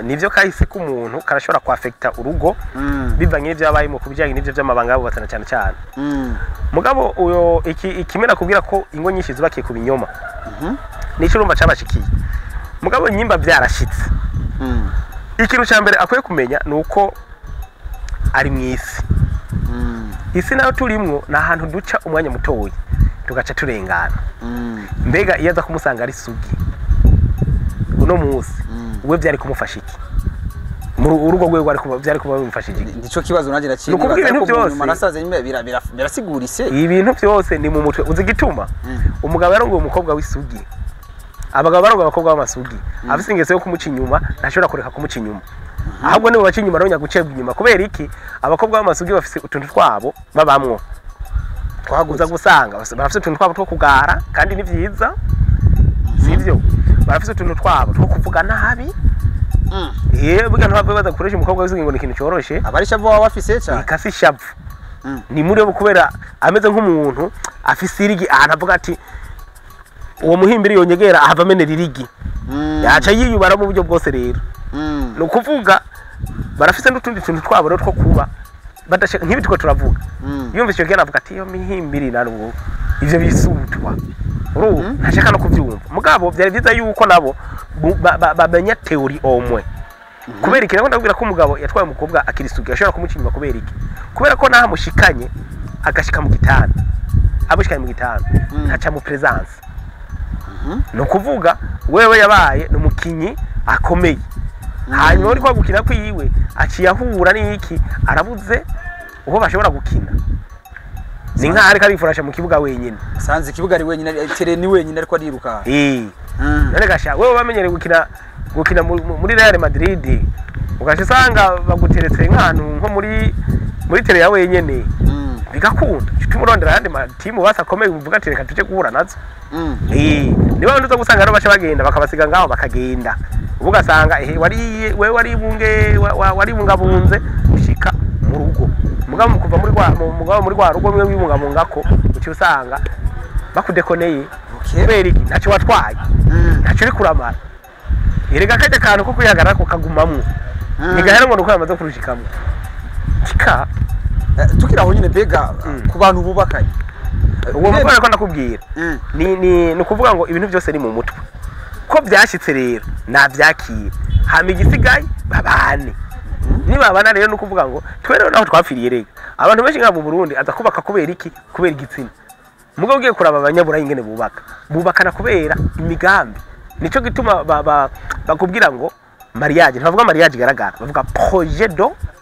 nivyo kahise ku muntu karashobora kwafekta urugo bivanye n'ivyabaye mu kubijanye n'ivyo by'amabanga yabo batana cyane cyane. Mugabo uyo ikimena kubwira ko ingo nyinshi zubakiye ku binyoma. Nico urumva cabashikiye. Mugabo nyimba byarashitse. Ikintu ca mbere akwiye kumenya nuko ari mwisi. Isi nayo turimwo na ahantu duca umwanya mutoyi tugaca turengana. Mbega iyo aza kumusanga ari sugi uno munsi we byari kumufasha iki? Mu urugo rwe rwari kuba byari kuba bimufasha iki? Nico kibazo nanjye naciye nibaza, ariko nasaze nyine birasigurise. Ibintu byose ni mu mutwe. Uzi gituma umugabo yarongoye umukobwa w'isugi, abagabo barongoye abakobwa b'amasugi, afise ingeso yo kumuca inyuma, ntashobora kureka kumuca inyuma. Ahubwo nibo baca inyuma ronya gucebwa inyuma. Kubera iki? Abakobwa b'amasugi bafise utuntu twabo babamwo twaguza gusanga bafise utuntu twabo two kugara kandi ni vyiza, sivyo? Barafise utuntu twabo two kuvuga nabi. Burya ntabwo baza gukoresha umukobwa w'isugi ngo ni ikintu cyoroshe. Abari shavu baba bafise cyane. Ikasi shavu. Ni muri bo kubera ameze nk'umuntu afise irigi ahantu avuga ati uwo muhimbiri yonyegera ahava amenera irigi. Yaca yiyubara mu buryo bwose rero. Ni ukuvuga barafise n'utundi tuntu twabo rero two kuba badashaka nk'ibi tuko turavuga. Yumvise icyo gihe avuga ati iyo mihimbiri narwo ivyo bisutwa. Ntashaka no kuvyumva. Mugabo byari byiza yuko nabo bamenya theory omwe. Kubera iki? Ndabwira ko umugabo yatwaye umukobwa akiri sugi ashobora kumuca inyuma. Kubera iki? Kubera ko naho amushikanye agashika mu gitanda, amushikanye mu gitanda ntaca mu presence. Ni ukuvuga wewe yabaye ni umukinyi akomeye, hanyuma uri kwa gukina kwiwe aciye ahura n'iki, arabuze uho bashobora gukina. Ni nkaho ariko arifurasha mu kibuga wenyine. Sanze ikibuga ari wenyine, tere ni wenyine ariko ariruka. None gasha wewe bamenyereye gukina muri Real Madrid, ugaca usanga baguteretse nk'ahantu nko muri tere ya wenyene, bigakunda. Tumurondera ayandi matimu basakomeye uvuga ati reka tuje guhura nazo. Niba uza gusanga rero baca bagenda bakabasiga ngaho bakagenda. Ubu ugasanga wari wewe wari waribungabunze ushika mu rugo. Mugabo kuva muri rwa mugabo muri rwa rugo mwe wibungabungako uci usanga bakudekoneye. Kubera iki? Ntacyo watwaye, ntacyo uri kuramara. Erega kajya kantu ko kwihagarara ko kagumamwo. Ntigahera ngo nuko yamaze kurushikamwo kika. Tukiri aho nyine, mbega ku bantu bubakanye, Uwo mugore ko ndakubwira, ni ukuvuga ngo ibintu byose ni mu mutwe ko byashyitse, rero nabyakira, hama igisigaye babane. Nibabana rero, ni ukuvuga ngo twe rero naho twapfiriye. Rega abantu benshi nka mu Burundi aza kubaka kubera iki? Kubera igitsina. Mugabo ugiye kuraba abanyaburayi ingene bubaka, bubakana kubera imigambi. Nico gituma bakubwira ngo mariage, ntibavuga mariage igaragara, bavuga projet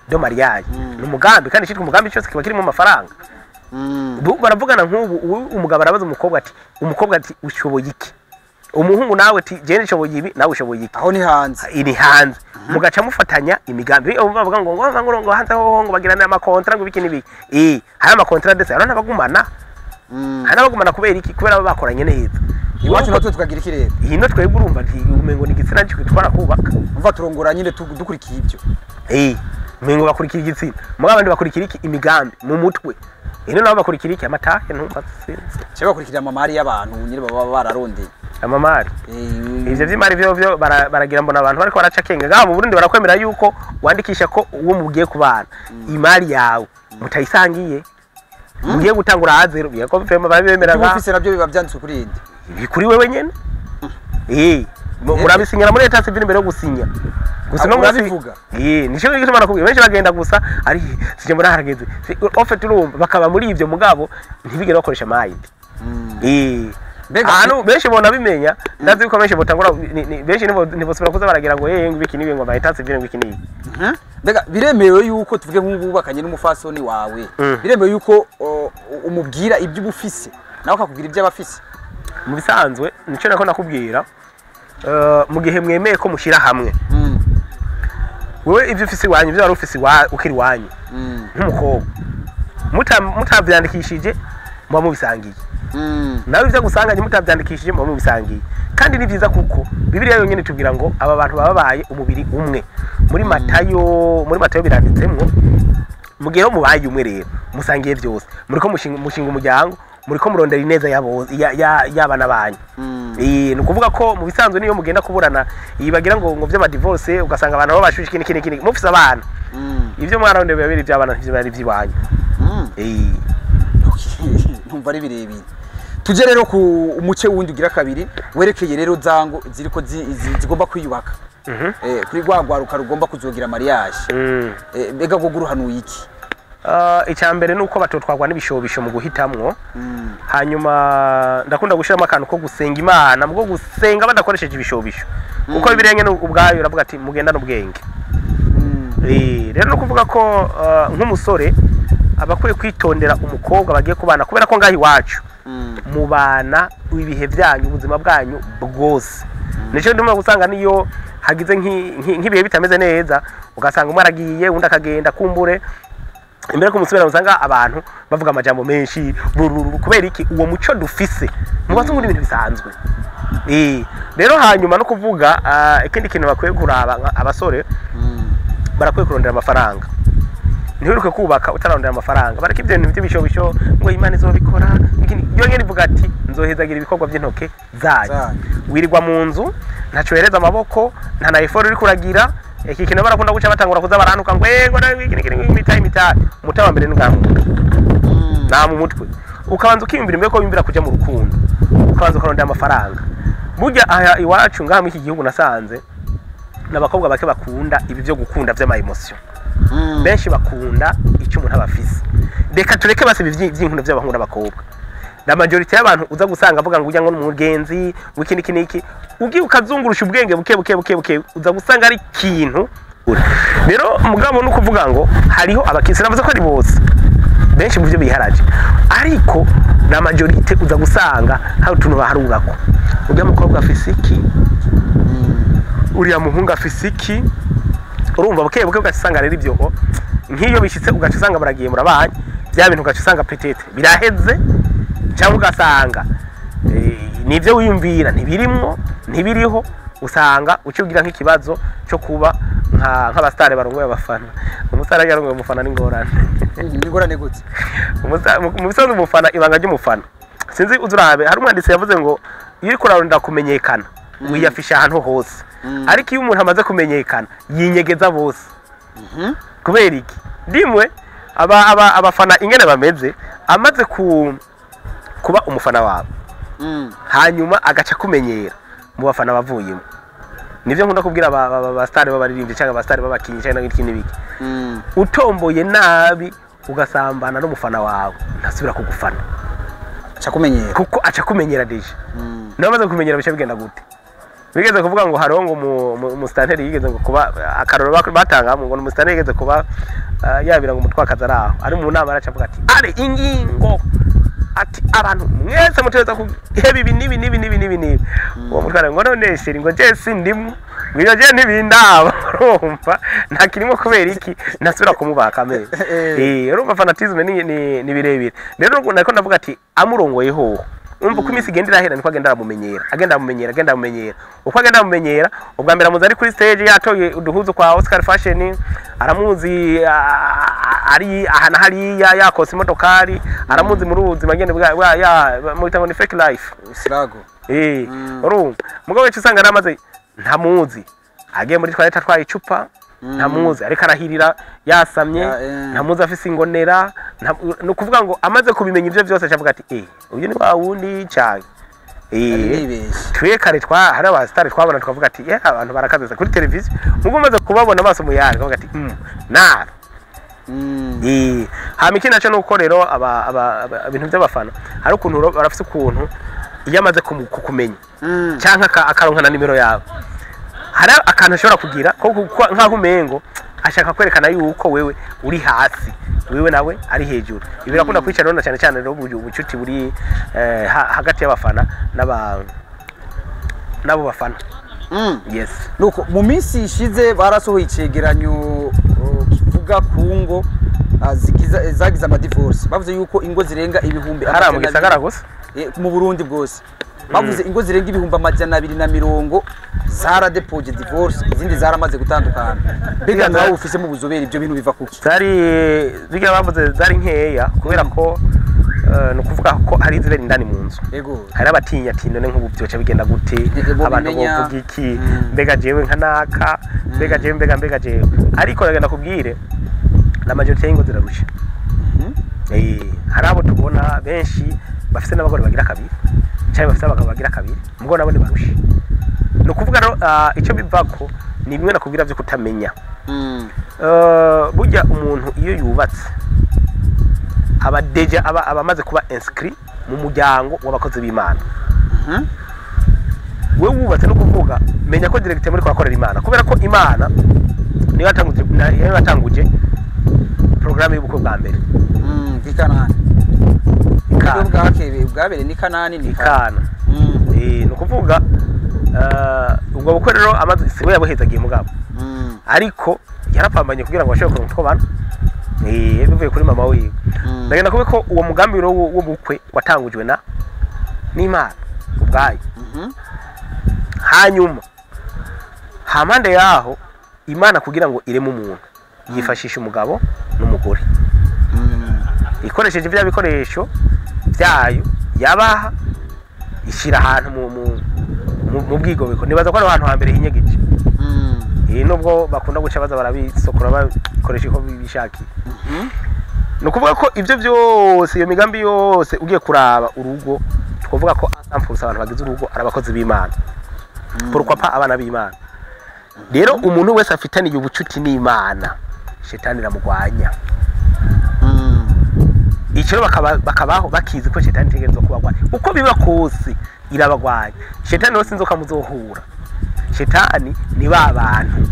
de mariage. Ni umugambi, kandi cyitwa umugambi cyose kiba kirimo amafaranga. Baravugana nk'ubu, umugabo arabaza umukobwa ati, umukobwa ati: "Ushoboye iki?" Umuhungu nawe ati: "Jewe nshoboye ibi, nawe ushoboye iki?" Aho ni hanze. Iri hanze, mugaca mufatanya imigambi. Iyo bavuga ngo hanze ho ngo bagirana ama contrats, ngo ibiki n'ibiki, hari ama contrats, ndetse hari n'abagumana. Hari n'abagumana kubera iki? Kubera baba bakoranye neza. Iwacu natwe tukagira iki rero? Hino twebwe urumva nti umengo ni igitsina cyo twara kubaka. Umva, turongora nyine dukurikiye ibyo. Umengo bakurikira igitsina, mugabo abandi bakurikira iki? Imigambi mu mutwe. Hino nabo bakurikira iki? Amatahe, ntumva, sinzi. Cyo bakurikira amamari y'abantu nyine baba bararondeye. Amamari. Ivyo vy'imari vyo baragira, mbona abantu bariko baraca kenge ngaha mu Burundi. Barakwemera yuko wandikisha ko uwo mugiye kubana imari yawe mutayisangiye, mugiye gutangura à zéro, biyako vema barabemera. Ibyo ngaha. Ufise nabyo biba byanditswe kuri indi. Ibi kuri wewe nyene, murabisinyira muri l'état civil imbere yo gusinya gusa. Ah, No munsi urabivuga? Nico gituma nakubwiye, benshi bagenda gusa ari sije muri harageze. En fait urumva bakaba muri ivyo, mugabo ntibigere bakoresha mind. Ahantu benshi bona bimenya, ndazi yuko benshi botangura benshi ntibosubira kuza baragira ngo ngo ibiki nibi, ngo l'état civil, ngo iki nibi. Mbega biremewe yuko, tuvuge nk'ubu wubakanye n'umufasoni wawe, biremewe yuko umubwira ibyo uba ufise, nawe akakubwira ibyo aba afise? Mu bisanzwe nico nako nakubwira, mu gihe mwemeye ko mushyira hamwe, wewe ibyo ufise iwanyu, ibyo wari ufise ukiri iwanyu nk'umukobwa, mutavyandikishije muba mubisangiye. Nawe ibyo agusanganye mutavyandikishije muba mubisangiye. Kandi ni byiza, kuko Bibiliya yonyine itubwira ngo aba bantu baba babaye umubiri umwe. Muri Matayo biranditsemwo. Mu gihe mubaye umwe rero, musangiye byose, muriko mushinga umuryango, muriko murondera ineza y'abana banyu. Ni ukuvuga ko mu bisanzwe niyo mugenda kuburana, iyi bagira ngo vy'ama divorce, ugasanga abantu babashuje iki n'iki n'iki, mufise abana, ivyo mwarondeye biba biri ivy'abana, ntivyo bari ivy'iwanyu. Okay, numva ari birebire. Tuje rero ku umuce wundi ugira kabiri, werekeye rero zango ziriko zigomba kwiyubaka. Kuri rwa rwaruka rugomba kuzogira mariage. Mbega rwo guruhanuye iki? Icya mbere ni uko batotwarwa n'ibishobisho mu guhitamwo. Hanyuma ndakunda gushyiramo akantu ko gusenga Imana, mu gusenga badakoresheje ibishobisho, kuko Bibiliya nyene ubwayo iravuga ati mugendane ubwenge. Rero no kuvuga ko nk'umusore aba akwiye kwitondera umukobwa bagiye kubana, kubera ko ngaho iwacu mubana ibihe byanyu, ubuzima bwanyu bwose. Nicyo ndimo gusanga niyo hagize nk'ibihe bitameze neza, ugasanga umwe aragiye, undi akagenda, kumbure imbere ko musubira usanga abantu bavuga amajambo menshi bururu. Kubera iki? Uwo muco dufise mu bazungu ni ibintu bisanzwe. Rero hanyuma no kuvuga, ikindi kintu bakwiye kuraba abasore, barakwiye kurondera amafaranga. Ntiwiruke kubaka utararondera amafaranga. Bareke ibyo bintu by'ibishobisho ngo Imana izobikora. Yonyine ivuga ati nzohezagira ibikorwa by'intoke zanyu. Zanyu. Wirirwa mu nzu, ntaco uhereza amaboko, nta na effort uri kuragira. Iki kintu barakunda guca batangura kuza barantuka ngo ngo nawe iki iki imitahe imitahe. Umutahe wa mbere ni ngaha mu mutwe, nta mu mutwe. Ukabanza ukiyumvira imbere ko wiyumvira kuja mu rukundo, ukabanza ukarondera amafaranga. Burya aha iwacu ngaha muri iki gihugu nasanze n'abakobwa bake bakunda ibi byo gukunda vy'ama émotions. Benshi bakunda icyo umuntu aba afise. Reka tureke basi ibi vy'inkundo by'abahungu n'abakobwa. La majorité y'abantu uza gusanga avuga ngo ujya ngo n'umugenzi wiki niki niki, ugiye ukazungurusha ubwenge buke buke buke buke, uza gusanga ari ikintu. Rero mugabo no kuvuga ngo hariho abakisi, navuze ko ari bose, benshi mu byo biharaje, ariko la majorité uza gusanga hari utuntu baharurako: ujya mukobwa afise iki, uriya muhungu afise iki. Urumva buke buke ugasanga rero ibyo nk'iyo bishyitse, ugaca usanga baragiye murabanye, bya bintu ugaca usanga peut-être biraheze, cyangwa ugasanga nibyo wiyumvira ntibirimwo, ntibiriho. Usanga uca ugira nk'ikibazo cyo kuba nk'abasitari barongoye abafana. Umusitari yarongoye umufana n'ingorane. Ingorane gute? Mu bisanzwe umufana, ibanga ry'umufana, sinzi uzurabe, hari umwanditsi yavuze ngo iyo uriko urarondera kumenyekana wiyafisha ahantu hose. Ariko iyo umuntu amaze kumenyekana yinyegeza bose. Kubera iki? Dimwe aba abafana ingene bameze, amaze kuba umufana wawe, hanyuma agaca kumenyera mu bafana bavuyemo. Nivyo nkunda kubwira aba star b'abaririmbyi cyangwa aba star b'abakinyi cyangwa n'ibiki n'ibiki. Utomboye nabi ugasambana n'umufana wawe, ntasubira kugufana. Aca kumenyera. Kuko aca kumenyera déjà. Niba amaze kumenyera bica bigenda gute? Bigeze kuvuga ngo hariho ngo umusitanteri yigeze ngo kuba akaroro batanga ngo umusitanteri yigeze kuba yabira ngo umutwakazi ari aho ari mu nama, araca avuga ati are ingingo, ati abantu mwese mutegereza kuheba ibi n'ibi n'ibi n'ibi n'ibi n'ibi. Uwo mutwara ngo none chéri, ngo je sindimwo, ngo iyo je ntibindaba. Urumva ntakirimo. Kubera iki? Ntasubira kumubaha kamere. Urumva fanatisme ni birebire. Rero nariko ndavuga ati amurongoye hoho, umva uko iminsi igenda irahera niko agenda aramumenyera, agenda aramumenyera, agenda aramumenyera. Uko agenda aramumenyera, ubwa mbere amuzi ari kuri stage yatoye uduhuzu kwa Oscar Fashion, aramuzi ari aha na hariya yakose imodokari, aramuzi muri ubuzima ngene bwa ya mubita ngo ni fake life. Sirago. Urumva mugabo wica usanga yaramaze ntamuzi agiye muri toilette atwaye icupa, ntamuzi ariko arahirira yasamye, ntamuzi afise ingonera. Ni ukuvuga ngo amaze kubimenya ivyo vyose acavuga ati uyu ni wa wundi cyane. Nibeshye. Twe kare twa hari abasitari twabona tukavuga ati abantu barakaze kuri televiziyo, mugo umaze kubabona amaso mu yandi ukavuga ati nara. Hama ikindi naco nuko rero aba ibintu by'abafana hari ukuntu barafise ukuntu iyo amaze kukumenya canke akaronka na nimero yawe, hari akantu ashobora kugira ko nkaho umengo ashaka kwerekana yuko wewe uri hasi, wewe nawe ari hejuru. Ibi birakunda kwica rero na cyane cyane rero ubucuti buri hagati y'abafana n'aba n'abo bafana. Yes. Nuko mu minsi ishize barasohoye icegeranyo kivuga ku ngo zagize amadivorce. Bavuze yuko ingo zirenga ibihumbi hariya mu 200 gisagara gusa. Mu Burundi bwose bavuze ingo zirenga 220,000 zaradepoje divorce, izindi zaramaze gutandukana. Mbega nawe ufisemo ubuzobere, ibyo bintu biva kuki? Zari zigira bavuze zari nkeya kubera ko ni ukuvuga ko hari izibera indani mu nzu. Hari abatinya ati none nk'ubu byoca bigenda gute? Bo abantu bimenya. Bovuga iki? Mbega jewe nka naka, mbega jewe, mbega jewe. Ariko ndagenda kubwire la majorité y'ingo zirarusha. Hari abo tubona benshi bafise n'abagore bagira kabiri cyangwa bafise abagabo bagira kabiri, mugo nabo ntibarushe. Ni ukuvuga rero icyo bivako ni bimwe nakubwira byo kutamenya. Burya umuntu iyo yubatse aba déjà aba amaze kuba inscrit mu muryango w'abakozi b'Imana. We wubatse no kuvuga menya ko direct muri kwakorera Imana, kubera ko Imana niyo yatanguje programme y'ubukwe bwa mbere. Bw'ikanani. Ikana. Bwakebe bwabere ni Kanani ni Ikana. Ni ukuvuga ubwo bukwe rero amaze siwe yabuhezagiye mugabo, ariko yarapambanye kugira ngo ashobore kuronka utwo bana bivuye kuri mama wiwe. Ndagenda kuvuga ko uwo mugambi rero w'ubukwe watangujwe na n'Imana ubwayo. Hanyuma hampande yaho Imana kugira ngo ireme umuntu yifashisha umugabo n'umugore, ikoresheje bya bikoresho byayo yabaha, ishyira ahantu mu bwigobeko. Nibaza ko ari ahantu hambere hinyegeje. Nubwo bakunda guca baza barabisokora bakoresha uko bishakiye. Ni ukuvuga ko ibyo byose, iyo migambi yose, ugiye kuraba urugo, twavuga ko asampurusa abantu bagize urugo ari abakozi b'Imana, pourquoi pas abana b'Imana. Rero umuntu wese afitaniye ubucuti n'Imana, shetani iramugwanya. Icyo rero bakabaho bakizi ko shetani itegerezwa kubagwanya uko biba kose, irabagwanya. Shetani rero sinzoka muzohura, shetani ni ba bantu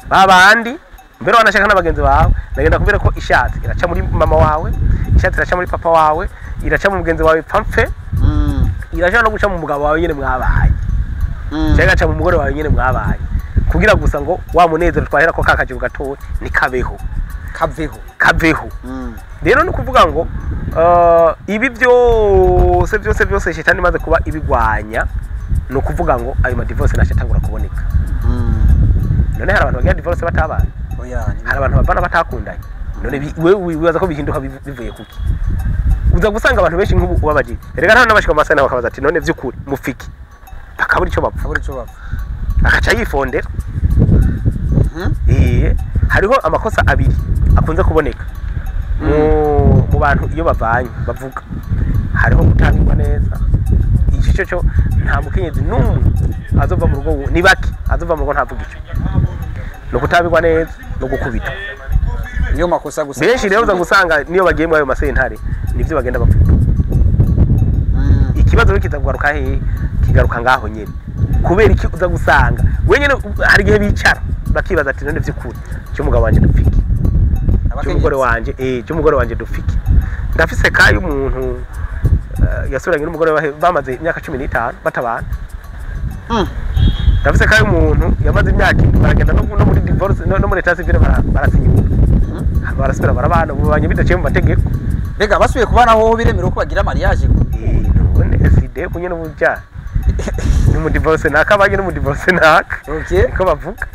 ba bandi mbere wanashaka n'abagenzi bawe. Ndagenda kubera ko ishatse iraca muri mama wawe, ishatse iraca muri papa wawe, iraca mu mugenzi wawe pamfe, iraca no guca mu mugabo wawe nyene mwabaye, cyangwa igaca mu mugore wawe nyene mwabaye, kugira gusa ngo wa munezero twahera ko kakajibu gatoya nikabeho. Kaveho. Kaveho. Rero ni ukuvuga ngo ibi byose byose byose shetani imaze kuba ibigwanya, ni ukuvuga ngo ayo madivorce ntacyo atangura kuboneka. None hari abantu bagira divorce batabana? Oya. Hari abantu bavana batakundanye? None wewe wibaza ko bihinduka bivuye kuki? Uza gusanga abantu benshi nk'ubu ubabajije, erega nta n'abashika mu masana bakabaza ati none vy'ukuri mufiki? Bakabura. Bakabura ico bapfa. Kabura ico bapfa. Akaca yifondera. Hariho amakosa abiri akunze kuboneka mu bantu iyo bavanye bavuga. Hariho gutangirwa neza, iki cyo nta mukenyezi n'umwe azova mu rugo, ni bake azova mu rugo ntavuga icyo. No kutabirwa neza no gukubitwa, niyo makosa gusa. Benshi rero uza gusanga niyo bagiye muri ayo masentare nivyo bagenda bavuga. Ikibazo rero kizakugaruka hehe? Kigaruka ngaho nyene. Kubera iki? Uza gusanga wenyene hari igihe bicara bakibaza ati none vy'ukuri cy'umugabo wanje dupfiki, cy'umugore wanje, cy'umugore wanje dupfiki. Ndafise kayi umuntu yasuranye n'umugore bamaze imyaka 15 batabana. Ndafise kayi umuntu yamaze imyaka 7 baragenda no muri divorce no muri état civil barasinyura. Barasubira barabana bubanye bidaciye mu mategeko. Mbega basubiye kubana ho biremerewe ko bagira mariage? None side kunye n'ubujya. Ni mu divorce naka baje no mu divorce naka. Okay. Niko bavuga.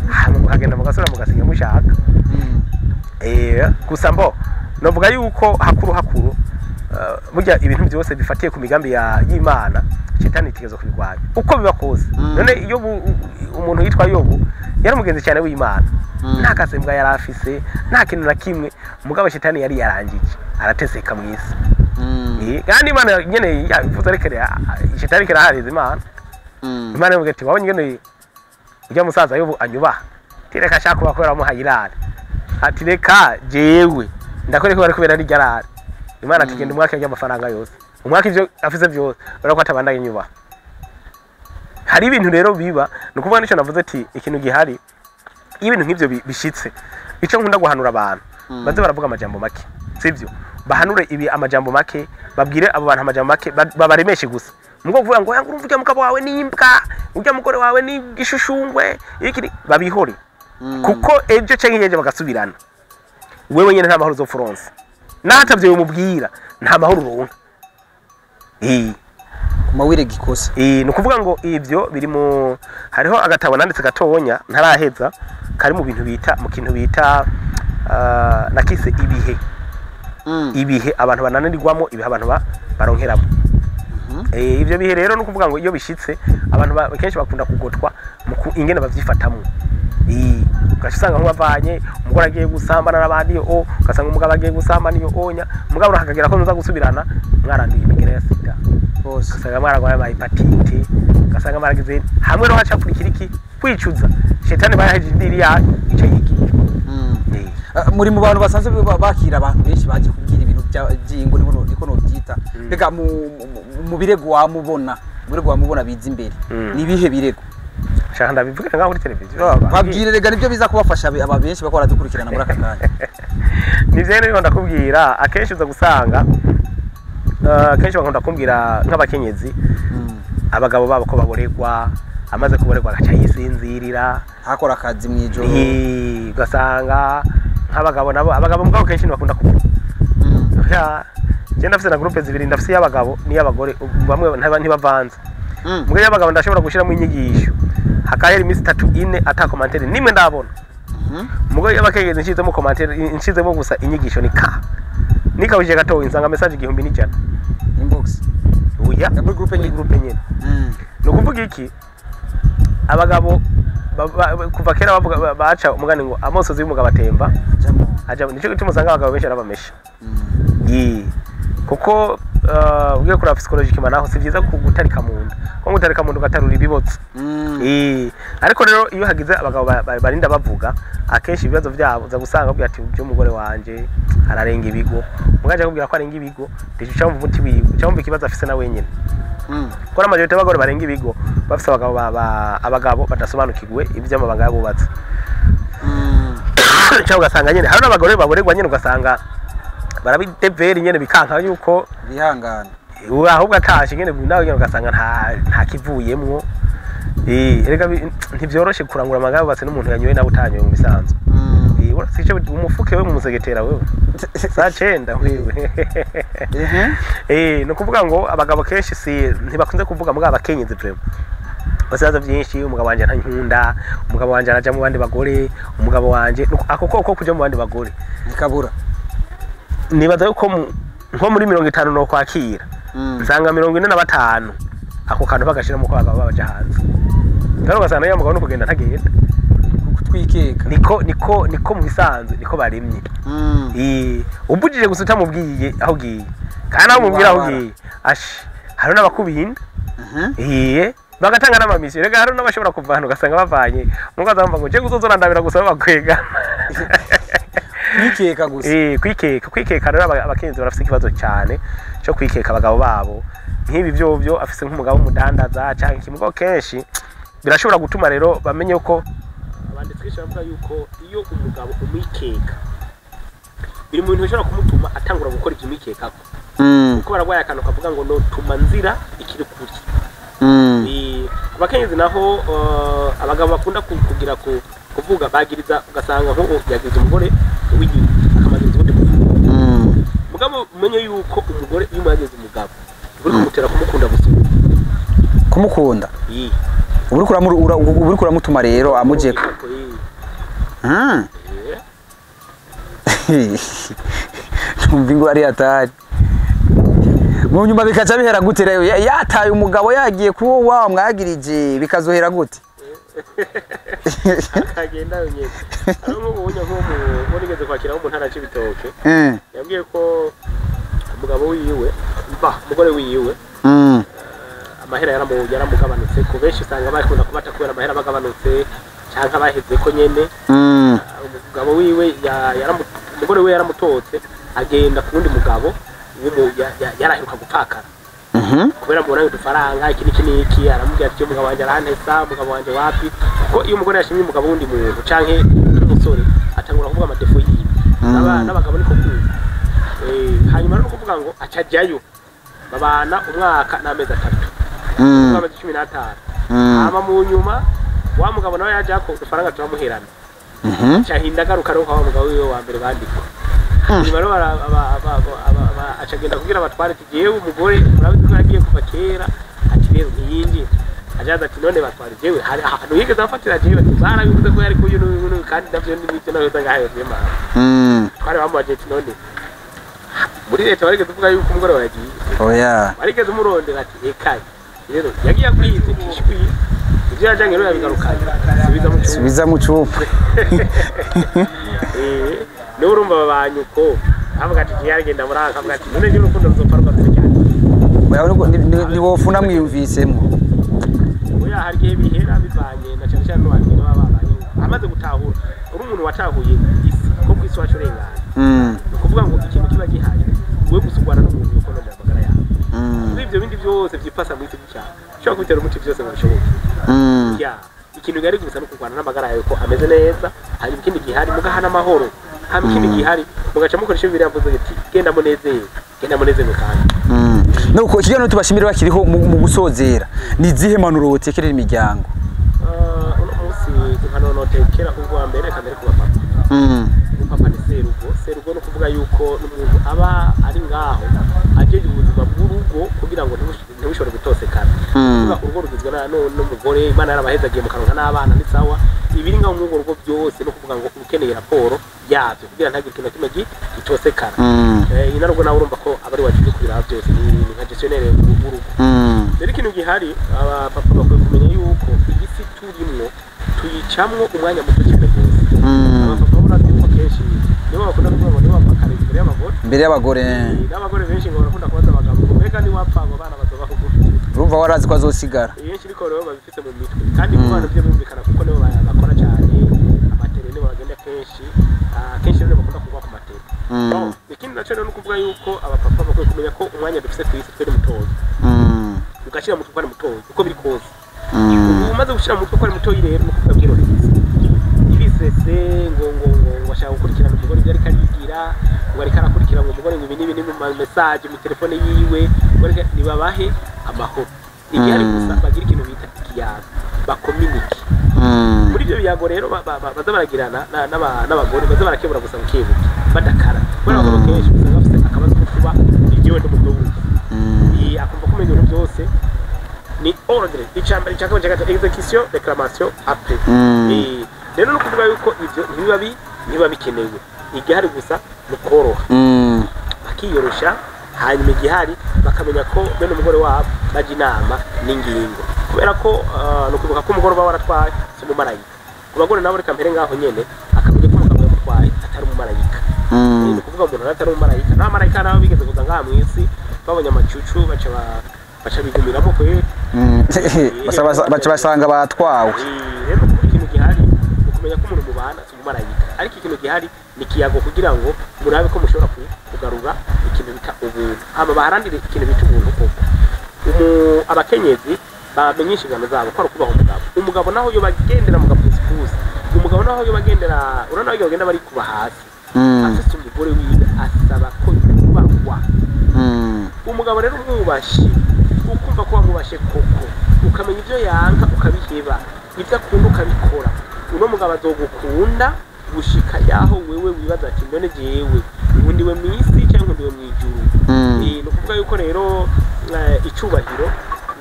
Hama mukagenda mugasura mugasinya mushaka. Gusa mbo novuga yuko hakuru burya ibintu byose bifatiye ku migambi y'Imana, shetani itegezo kubigwanya uko biba kose. None iyo umuntu yitwa Yobu yari umugenzi cyane w'Imana, nta kasembwa yari afise, nta kintu na kimwe, mugabo shetani yari yarangije arateseka mu isi. Kandi Imana nyene yavuze rekere shetani kirahariza Imana. Imana ivuga ati wabonye nyene ujya musaza Yobu anyubaha, tireka ashaka kubakorera muhayirare, ati reka jewe ndakore ko bari kubera rigarare. Imana ati genda umwaka y'amafaranga yose, umwaka ivyo afise byose urako atabandanye nyubaha. Hari ibintu rero biba, nukuvuga nico navuze ati ikintu gihari ibintu nk'ivyo bishitse, ico nkunda guhanura abantu baze baravuga amajambo make, sivyo? Bahanure ibi amajambo make, babwire abo bantu amajambo make, babaremeshe gusa. Mugo kuvuga ngo yanga urumva mugabo wawe ni imbwa, urya mugore wawe ni gishushungwe, iki babihore. Kuko ejo canke ejo bagasubirana, wewe nyene nta mahoro uzofuronsa. Natavye umubwira nta mahoro uronka. Kumawire gikosa. Nukuvuga ngo ivyo biri mu hariho agatabo nanditse gatonya ntaraheza kari mu bintu bita mu kintu bita nakise ibihe. Ibihe abantu bananirwamo, ibihe abantu baronkeramo. Ivyo bihe rero nukuvuga ngo iyo bishitse abantu kenshi bakunda kugotwa mu ingene bavyifatamwo. Ugasanga nk'ubavanye umugore agiye gusambana n'abandi o ugasanga umugabo agiye gusambana iyo onya, umugabo urahakagira ko muza gusubirana mwaranduye imigera ya sida bose, ugasanga mwaragwaye ama hepatite, ugasanga mwaragize hamwe no haca kurikira iki kwicuza shetani baraheje indiri ya ico yigiye. Muri mu bantu basanzwe bakira abantu benshi baje kubwira ibintu by'ingo niko no byita. Rega mu birego wamubona, birego wamubona biza imbere ni bihe birego? Shaka ndabivuga ngaho kuri televiziyo. Babwire rega nibyo biza kubafasha aba benshi bakora dukurikirana muri aka kanya. Nivyo rero ndakubwira akenshi uza gusanga akenshi bakunda kumbwira nk'abakenyezi abagabo babo ko baboregwa, amaze kuboregwa agaca yisinzirira, hakora akazi mwijoro. Ugasanga nk'abagabo nabo abagabo mugabo kenshi bakunda kuvuga. Je ndafise na groupe zibiri, ndafise y'abagabo n'iy'abagore, bamwe ntibavanze. Mugabo y'abagabo ndashobora gushiramo inyigisho hakahera iminsi 3 4 ata commentaire nimwe ndabona. Mugabo y'abakenyezi nshizemo commentaire, nshizemo gusa inyigisho ni ka nikawije gato insanga message 1100 inbox. Oya muri groupe nyine, groupe nyine. Nukuvuga iki abagabo kuva kera bavuga baca umugani ngo amosozi y'umugabo atemba aja, nico gituma usanga abagabo benshi arabamesha. Kuko ugiye kuri psychologique manaho si byiza gutarika munda, ko gutarika munda ugatarura ibibotsi. Ariko rero iyo hagize abagabo barinda bavuga akenshi ibibazo byabo uza gusanga bavuga ati byo mugore wanje ararenga ibigo, mugaje kubwira ko arenga ibigo ndico cyangwa umuti wiwe cyangwa ikibazo afise na wenyine. Ko amajorite y'abagore barenga ibigo bafise abagabo abagabo badasobanukirwe iby'amabanga yabubatse. Cyangwa ugasanga nyene hari n'abagore baboregwa nyene ugasanga barabideveri nyene bikanka yuko bihangana, ahubwo atashe nyene nawe nyene ugasanga nta kivuyemwo. Erega ntivyoroshe kurangura amagara bubatse n'umuntu yanyoye nawe utanyoye mu bisanzwe. Urasice umufuke we mu musegetera wewe saa 9 wewe. Nukuvuga ngo abagabo kenshi si ntibakunze kuvuga mugabo abakenyezi vraiment basaza byinshi, umugabo wanje ntankunda, umugabo wanje araja mu bandi bagore, umugabo wanje ako koko kuja mu bandi bagore nikabura. Nibaza yuko nko muri 50 no kwakira nsanga 45 Ako kantu bagashiramo ko abagabo babaja hanze, rero ugasanga iyo mugabo no kugenda ntagenda. Kutwikeka. Niko mu bisanzwe niko baremye. Ubujije gusa utamubwiye aho ugiye, kandi aho umubwira aho ugiye ashi hari n'abakubinda. Bagatanga n'amamisiyo. Rega hari n'abashobora kuva hano ugasanga bavanye mugaza bamva ngo je guzozorandabira gusa babakwega. Kwikeka gusa. Kwikeka rero abakenyezi barafise ikibazo cyane cyo kwikeka abagabo babo. Nk'ibi byo afise nk'umugabo w'umudandaza canke ikimugo, kenshi birashobora gutuma rero bamenye ko abanditsi kenshi bavuga yuko iyo umugabo umwikeka biri mu bintu bishobora kumutuma atangura gukora ibyo umwikekako, kuko baragwaye akantu kavuga ngo notuma nzira ikiri kuri. Ku bakenyezi naho, abagabo bakunda kugira kuvuga bagiriza, ugasanga nk'ubu yagiriza umugore w'inyuma akamagiriza uwundi mugabo. Mugabo umenye yuko umugore iyo umwagiriza umugabo uri kumutera kumukunda gusumba. Kumukunda. Uri kuramutuma rero amujeka. Numva ingo ari atari. Mu nyuma bikaca bihera gute rero? Yataye umugabo yagiye kuwo wa mwagirije, bikazohera gute? Akagenda nyene. Ari nk'ubu nk'ubu nigeze kwakira mu ntara c'Ibitoke, yambwiye ko umugabo wiwe, umugore wiwe, amahera yaramugabanutse. Ku benshi usanga bakunda kubata kubera amahera bagabanutse canke baheze ko nyene. Umugabo wiwe umugore wiwe yaramutotse agenda ku wundi mugabo yaraheruka gupfakara, kubera mubona udufaranga iki n'iki n'iki. Aramubwira ati umugabo wanjye arantesa, umugabo wanjye wapi. Kuko iyo umugore yashimye umugabo wundi muntu canke n'umusore, atangura kuvuga amadefo yiwe. N'abagabo niko kuza. Hanyuma no kuvuga ngo acajyayo babana umwaka n'amezi 3, amezi 15. Hama mu nyuma wa mugabo nawe yaje ko udufaranga turamuherana, acahinda agaruka rero kwa mugabo wiwe wa mbere bandikwa. Nyuma rero acagenda kugira abatware ati jewe umugore murabizi ko yagiye kuva kera, ati rero ntiyinjira. Ajaza ati none batware jewe hari ahantu yigeze afatira jewe, ati barabivuze ko yari kuyu n'uyu, kandi navyo n'ibyo nawe usanga vyemanga. Twari bamubaje ati none muri leta barigeze kuvuga yuko umugore wawe yagiye? Oya. Barigeze umurondera? Ati ekaye rero yagiye akwize kishwi ivyo yajanye rero yabigarukanye subiza mu cyumba. Subiza mu cupa. Niba urumva babanye uko avuga ati yaragenda muri aka, avuga ati none njye urukundo ruzopfa rugarutse cyane. Oya, ni wofuna mwiyumvisemo. Oya, hari igihe bihera bivanye na cyane cyane n'abantu baba babanye amaze gutahura. Uri umuntu watahuye isi ko ku isi wacu urengana, ni ukuvuga ngo ikintu kiba gihari wowe gusa urwana n'umuntu ukonomera amagara yawe. Muri ibyo bindi byose byipasa muri iki cyaro ushobora kubitera umuti byose ngo bishoboke. Ya ikintu gihari gusa no kurwana n'amagara yawe ko ameze neza, hanyuma ikindi gihari mugahana amahoro, hanyuma ikindi gihari mugaca mukoresha ibiri yavuze ati genda munezerwe, genda munezerwe kandi. Nuko ikiganiro tubashimira bakiriho mu gusozera, ni zihe mpanuro wotekerera imiryango? Uno munsi impanuro notekera ubwa mbere reka mbere ku bapapa. Umupapa ni serugo. Serugo no kuvuga yuko n'umuntu aba ari ngaho ajeje ubuzima bw'urugo kugira ngo ntibushobore gutosekana. Kuvuga urugo rugizwe n'umugore, Imana yarabahezagiye mukaronka n'abana ni sawa. Ibiri ngaho muri urwo rugo byose no kuvuga ngo ukeneye raporo yabyo kugira ntagire ikintu na kimwe gitosekana. Inarugo nawe urumva ko abari wajije kubiraba byose ni nka gestionnaire w'urugo. Rero ikintu gihari abapapa bakwiye kumenya yuko iyi si turimwo tuyicamwo umwanya muto cyane rwose. Abapapa barazi yuko kenshi nibo bakunda kuvuga ngo nibo bapfa kare imbere y'abagore. Imbere y'abagore. N'abagore benshi ngo barakunda kubaza abagabo ngo mbega niwapfa abo bana bazobaho gute? Urumva warazi ko azosigara. Benshi niko rero babifite mu mitwe, kandi ku bana byo bumvikana kuko nibo bakora cyane amatere, nibo bagenda kenshi, kenshi rero bakunda kugwa ku matere. Ikindi naco rero ni ukuvuga yuko abapapa bakwiye kumenya ko umwanya dufise ku isi twe ni mutoya. Ugashyira mu mutwe ko ari mutoya uko biri kose. Ubu umaze gushyira mu mutwe ko ari mutoya rero ni ukuvuga byorohereza. Ibisese ngo ngo ngo ngo ashaka gukurikirana umugore ibyo ariko arigira, ngo ariko arakurikira ngo umugore ngo ibi n'ibi ni mu message mu telefone yiwe, ngo ariko nibabahe amahoro. Igihari gusa bagira ikintu bita ikiyago, bakominike. Muri ibyo biyago rero baza baragirana n'abagore, baza barakebura gusa bukebuke badakara. Kubera abagabo kenshi usanga bafite akabazo ko kuba igiwe n'umutwe w'urugo. Akumva ko ibintu byose ni ordre, icambere, icya kabiri, icya gatatu, execution, reclamation après. Rero no kuvuga yuko ivyo ntibiba bikenewe. Igihari gusa ni ukoroha, bakiyorosha, hanyuma igihari bakamenya ko bene umugore wabo Bajya inama n'ingingo, kubera ko ni ukuvuga ko umugore uba waratwaye si umumarayika. Ku bagore nabo, reka mpere ngaho nyene, akamenya ko umugabo yamutwaye atari umumarayika. Ni ukuvuga umuntu atari umumarayika, nta marayika nabo bigeze kuza ngaha mw'isi. Babonye amacucu baca bigumiramo kweri. Baca basanga batwawe. Rero kuvuga ikintu gihari ni ukumenya ko umuntu mubana si umumarayika, ariko ikintu gihari ni ikiyago kugira ngo murabe ko mushobora kugarura ikintu bita ubuntu, hama baharanire ikintu bita ubuntu koko. Abakenyezi bamenye inshingano zabo ko ari ukubaha umugabo. Umugabo naho yo bagendera mu gapusipusi, umugabo naho yo bagendera, urabona ko bagenda bari kuba hasi, afise umugore wiwe asaba ko yubahwa. Umugabo rero umwubashe, ukumva ko wamubashe koko, ukamenya ibyo yanka ukabiheba, ibyo akunda ukabikora, uno mugabo azogukunda gushika yaho wewe wibaza ati: "None jewe nkundiwe mw'isi cyangwa nkundiwe mw'ijuru?" Ni ukuvuga yuko rero icubahiro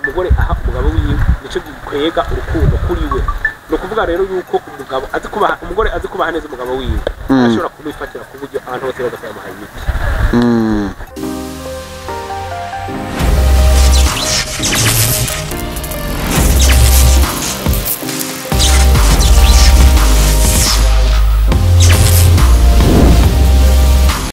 umugore aha umugabo wiwe nico gikwega urukundo kuri we. Ni ukuvuga rero yuko umugabo azi kubaha umugore, azi kubaha neza umugabo wiwe, ashobora kumwifatira ku buryo abantu bose baza kuyamuha imiti.